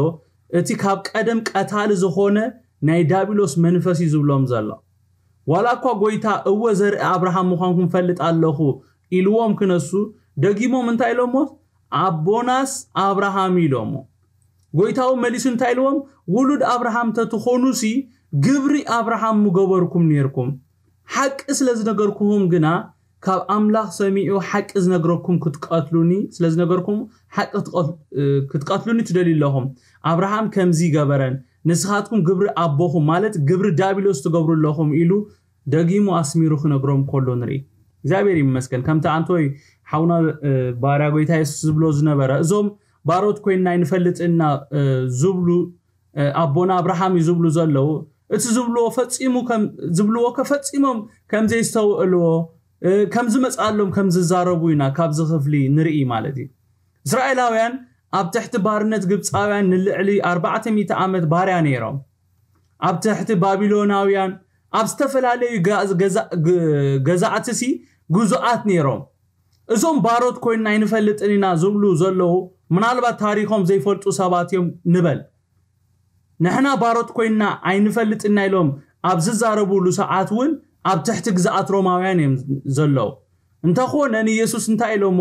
እቲ ካብ ቀደም ቀታሊ ዝኾነ ናይ ዳብሎስ መንፈስ እዩ ዝብሎም ዘሎ። ዋላ እኳ ጎይታ እወ ዘርኢ ኣብርሃም ምዃንኩም ፈልጥ ኣለኹ ኢልዎም ክነሱ፣ ደጊሞም እንታይ ኢሎሞ? ኣቦናስ ኣብርሃም ኢሎሞ። ጎይታው መሊሱ እንታይ ኢልዎም? ውሉድ ኣብርሃም ተትኾኑሲ ግብሪ ኣብርሃም ምገበርኩም ነይርኩም። ሓቂ ስለ ዝነገርኩኹም ግና ካብ ኣምላኽ ሰሚዑ ሓቂ ዝነግረኩም ክትቀትሉኒ ስለ ዝነገርኩም ሓቂ ክትቀት- እ፣ ክትቀትሉኒ ትደልዩ ኣለኹም። ኣብርሃም ከምዚ ገበረን ንስኻትኩም ግብሪ ኣቦኹም ማለት ግብሪ ዳቢሎስ ትገብሩ ኣለኹም ኢሉ ደጊሙ ኣስሚሩ ክነግሮም ከሎ ንርኢ። እግዚኣብሔር ይመስገን። ከምቲ ኣንቶይ ሓውና እ፣ ባርያ ጎይታ የሱስ ዝብሎ ዝነበረ እዞም ባሮት ኮይንና ይንፈልጥ እና እ፣ ዝብሉ እ፣ ኣቦና ኣብርሃም እዩ ዝብሉ ዘለዉ። እቲ ዝብልዎ ፈጺሙ ከም- ዝብልዎ ከፈጺሞም ከም ዘይስተውዕልዎ እ፣ ከም ዝመጽኣሎም ከም ዝዛረቡ ኢና ካብዚ ክፍሊ ንርኢ ማለት እዩ። እስራኤላውያን ኣብ ትሕቲ ባርነት ግብፃውያን ንልዕሊ ኣርባዕተ ሚእቲ ዓመት ባርያ ነይሮም። ኣብ ትሕቲ ባቢሎናውያን ኣብ ዝተፈላለዩ ጋ- ገዛ- ግ- ገዛእትሲ ግዙኣት ነይሮም። እዞም ባሮት ኮይንና ኣይንፈልጥን ኢና ዝብሉ ዘለዉ ምናልባት ታሪኾም ዘይፈልጡ ሰባት እዮም ንበል። ንሕና ባሮት ኮይንና ኣይንፈልጥና ኢሎም ኣብ ዝዛረብሉ ሰዓት እውን ኣብ ትሕቲ ግዝኣት ሮማውያን እዮም ዘለዉ። እንተኾነ ንኢየሱስ እንታይ ኢሎሞ?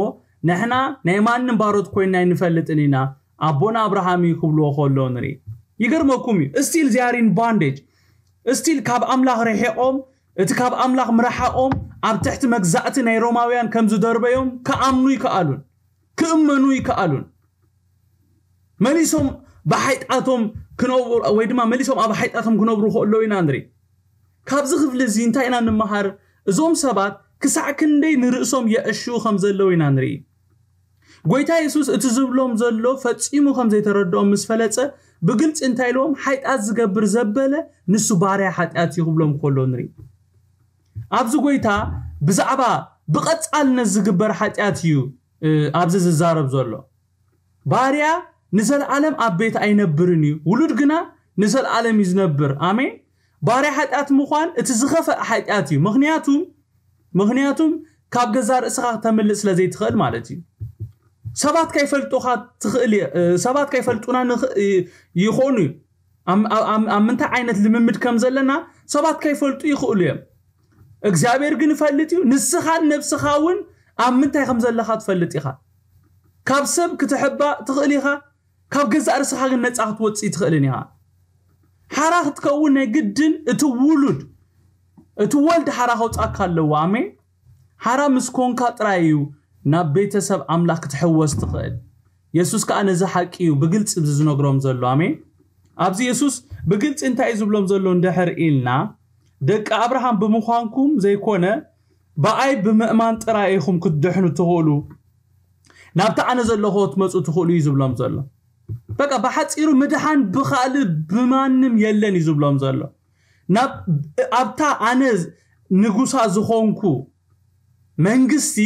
ንሕና ናይ ማንም ባሮት ኮይንና ኣይንፈልጥን ኢና፣ ኣቦና ኣብርሃም እዩ ክብልዎ ከለዉ ንርኢ። ይገርመኩም እዩ። Still they are in bondage። Still ካብ ኣምላኽ ርሒቖም፣ እቲ ካብ ኣምላኽ ምርሓቖም ኣብ ትሕቲ መግዛእቲ ናይ ሮማውያን ከም ዝደርበዮም ክኣምኑ ይከኣሉን ክእመኑ ይከኣሉን። መሊሶም ብሓይጣቶም ክነብሩ ወይ ድማ መሊሶም ኣብ ሓይጣቶም ክነብሩ ከለዉ ኢና ንርኢ። ካብዚ ክፍሊ እዚ እንታይ ኢና ንምሃር? እዞም ሰባት ክሳዕ ክንደይ ንርእሶም የዕሽዉ ከም ዘለዉ ኢና ንርኢ። ጎይታ የሱስ እቲ ዝብሎም ዘሎ ፈጺሙ ከም ዘይተረድኦም ምስ ፈለጸ ብግልጺ እንታይ ኢልዎም? ሓጢኣት ዝገብር ዘበለ ንሱ ባርያ ሓጢኣት እዩ ክብሎም ከሎ ንርኢ። ኣብዚ ጎይታ ብዛዕባ ብቐጻልነት ዝግበር ሓጢኣት እዩ ኣብዚ ዝዛረብ ዘሎ። ባርያ ንዘለኣለም ኣብ ቤት ኣይነብርን እዩ፣ ውሉድ ግና ንዘለኣለም እዩ ዝነብር። ኣሜን። ባርያ ሓጢኣት ምዃን እቲ ዝኸፈእ ሓጢኣት እዩ። ምኽንያቱም ምኽንያቱም ካብ ገዛ ርእስኻ ክተምልጥ ስለ ዘይትኽእል ማለት እዩ። ሰባት ከይፈልጡኻ ትኽእል ሰባት ከይፈልጡና ይኾኑ እዩ። ኣብ ምንታይ ዓይነት ልምምድ ከም ዘለና ሰባት ከይፈልጡ ይኽእሉ እዮም። እግዚኣብሔር ግን ይፈልጥ እዩ። ንስኻን ነብስኻ እውን ኣብ ምንታይ ከም ዘለኻ ትፈልጥ ኢኻ። ካብ ሰብ ክትሕባእ ትኽእል ኢኻ፣ ካብ ገዛእ ርእስኻ ግን ነፃ ክትወፅእ ትኽእልን ኢኻ። ሓራ ክትከውን ናይ ግድን እቲ ውሉድ እቲ ወልድ ሓራ ከውፃካ ኣለዎ። ኣሜን። ሓራ ምስ ኮንካ ጥራይ እዩ ናብ ቤተሰብ ኣምላኽ ክትሕወስ ትኽእል። የሱስ ከኣ ነዚ ሓቂ እዩ ብግልፂ ዝነግሮም ዘሎ። ኣሜን። ኣብዚ የሱስ ብግልፂ እንታይ እዩ ዝብሎም ዘሎ እንድሕር ኢልና፣ ደቂ ኣብርሃም ብምዃንኩም ዘይኮነ ብኣይ ብምእማን ጥራይ ኢኹም ክትድሕኑ ትኽእሉ፣ ናብቲ ኣነ ዘለኹ ክትመፁ ትኽእሉ እዩ ዝብሎም ዘሎ። በቃ ብሓፂሩ ምድሓን ብኻልእ ብማንም የለን እዩ ዝብሎም ዘሎ። ናብ ኣብታ ኣነ ንጉሳ ዝኾንኩ መንግስቲ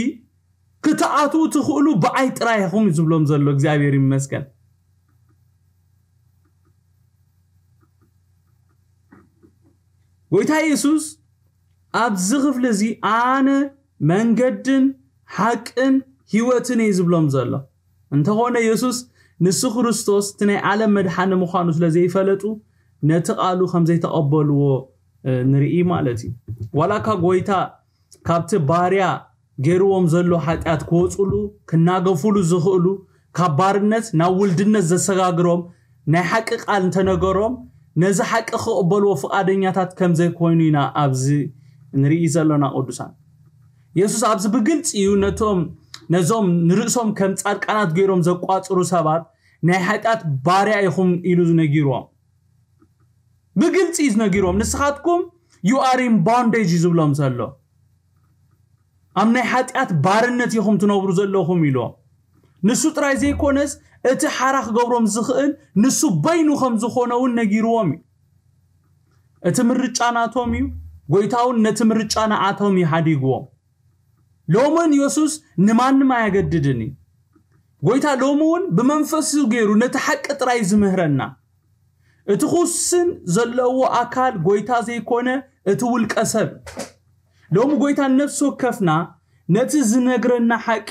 ክትኣትዉ ትኽእሉ ብኣይ ጥራይ ኢኹም እዩ ዝብሎም ዘሎ። እግዚኣብሔር ይመስገን። ጎይታ የሱስ ኣብዚ ክፍሊ እዚ ኣነ መንገድን ሓቅን ህይወትን እየ ዝብሎም ዘሎ። እንተኾነ የሱስ ንሱ ክርስቶስ እቲ ናይ ዓለም መድሓኒ ምዃኑ ስለ ዘይፈለጡ ነቲ ቃሉ ከም ዘይተቐበልዎ ንርኢ ማለት እዩ። ዋላ እካ ጎይታ ካብቲ ባርያ ገይርዎም ዘሎ ሓጢኣት ክወፁሉ ክናገፉሉ ዝኽእሉ ካብ ባርነት ናብ ውልድነት ዘሰጋግሮም ናይ ሓቂ ቃል እንተነገሮም ነዚ ሓቂ ክቕበልዎ ፍቓደኛታት ከም ዘይኮይኑ ኢና ኣብዚ ንርኢ ዘለና ቅዱሳን። የሱስ ኣብዚ ብግልፂ እዩ ነቶም ነዞም ንርእሶም ከም ጻድቃናት ገይሮም ዘቋጽሩ ሰባት ናይ ሓጢኣት ባርያ ኢኹም ኢሉ ዝነጊርዎም። ብግልፂ እዩ ዝነጊርዎም። ንስኻትኩም you are in bondage እዩ ዝብሎም ዘሎ። ኣብ ናይ ሓጢኣት ባርነት ኢኹም ትነብሩ ዘለኹም ኢልዎም። ንሱ ጥራይ ዘይኮነስ እቲ ሓራ ክገብሮም ዝኽእል ንሱ በይኑ ከም ዝኾነ እውን ነጊርዎም እዩ። እቲ ምርጫ ናቶም እዩ። ጎይታ እውን ነቲ ምርጫ ንዓቶም እዩ ሓዲግዎም። ሎምን የሱስ ንማንም ኣየገድድን እዩ። ጎይታ ሎሚ እውን ብመንፈሱ ገይሩ ነቲ ሓቂ ጥራይ ዝምህረና። እቲ ክውስን ዘለዎ ኣካል ጎይታ ዘይኮነ እቲ ውልቀ ሰብ። ሎሚ ጎይታ ነፍሲ ወከፍና ነቲ ዝነግረና ሓቂ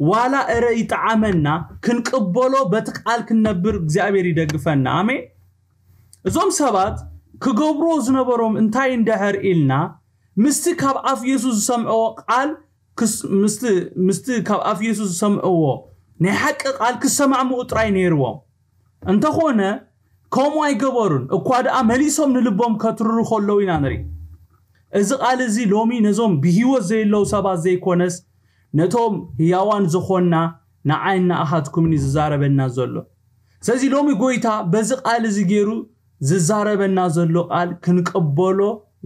ዋላ እረ ይጠዓመና ክንቅበሎ በቲ ቃል ክንነብር እግዚኣብሔር ይደግፈና። ኣሜን። እዞም ሰባት ክገብርዎ ዝነበሮም እንታይ እንድሕር ኢልና ምስቲ ካብ ኣፍ የሱስ ዝሰምዕዎ ቃል ምስቲ ካብ ኣፍ የሱስ ዝሰምዕዎ ናይ ሓቂ ቃል ክሰማዕምኡ ጥራይ ነይርዎም። እንተኾነ ከምኡ ኣይገበሩን፣ እኳ ደኣ መሊሶም ንልቦም ከትርሩ ከለዉ ኢና ንርኢ። እዚ ቃል እዚ ሎሚ ነዞም ብህይወት ዘየለዉ ሰባት ዘይኮነስ ነቶም ህያዋን ዝኾንና ንዓይን ንኣኻትኩምን እዩ ዝዛረበና ዘሎ። ስለዚ ሎሚ ጎይታ በዚ ቃል እዚ ገይሩ ዝዛረበና ዘሎ ቃል ክንቅበሎ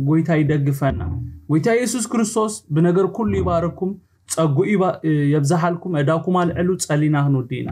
ጎይታ ይደግፈና። ጎይታ የሱስ ክርስቶስ ብነገር ኩሉ ይባርኩም፣ ጸጉ የብዝሓልኩም። እዳኩም ኣልዕሉ፣ ጸሊና ክንውዲ ኢና።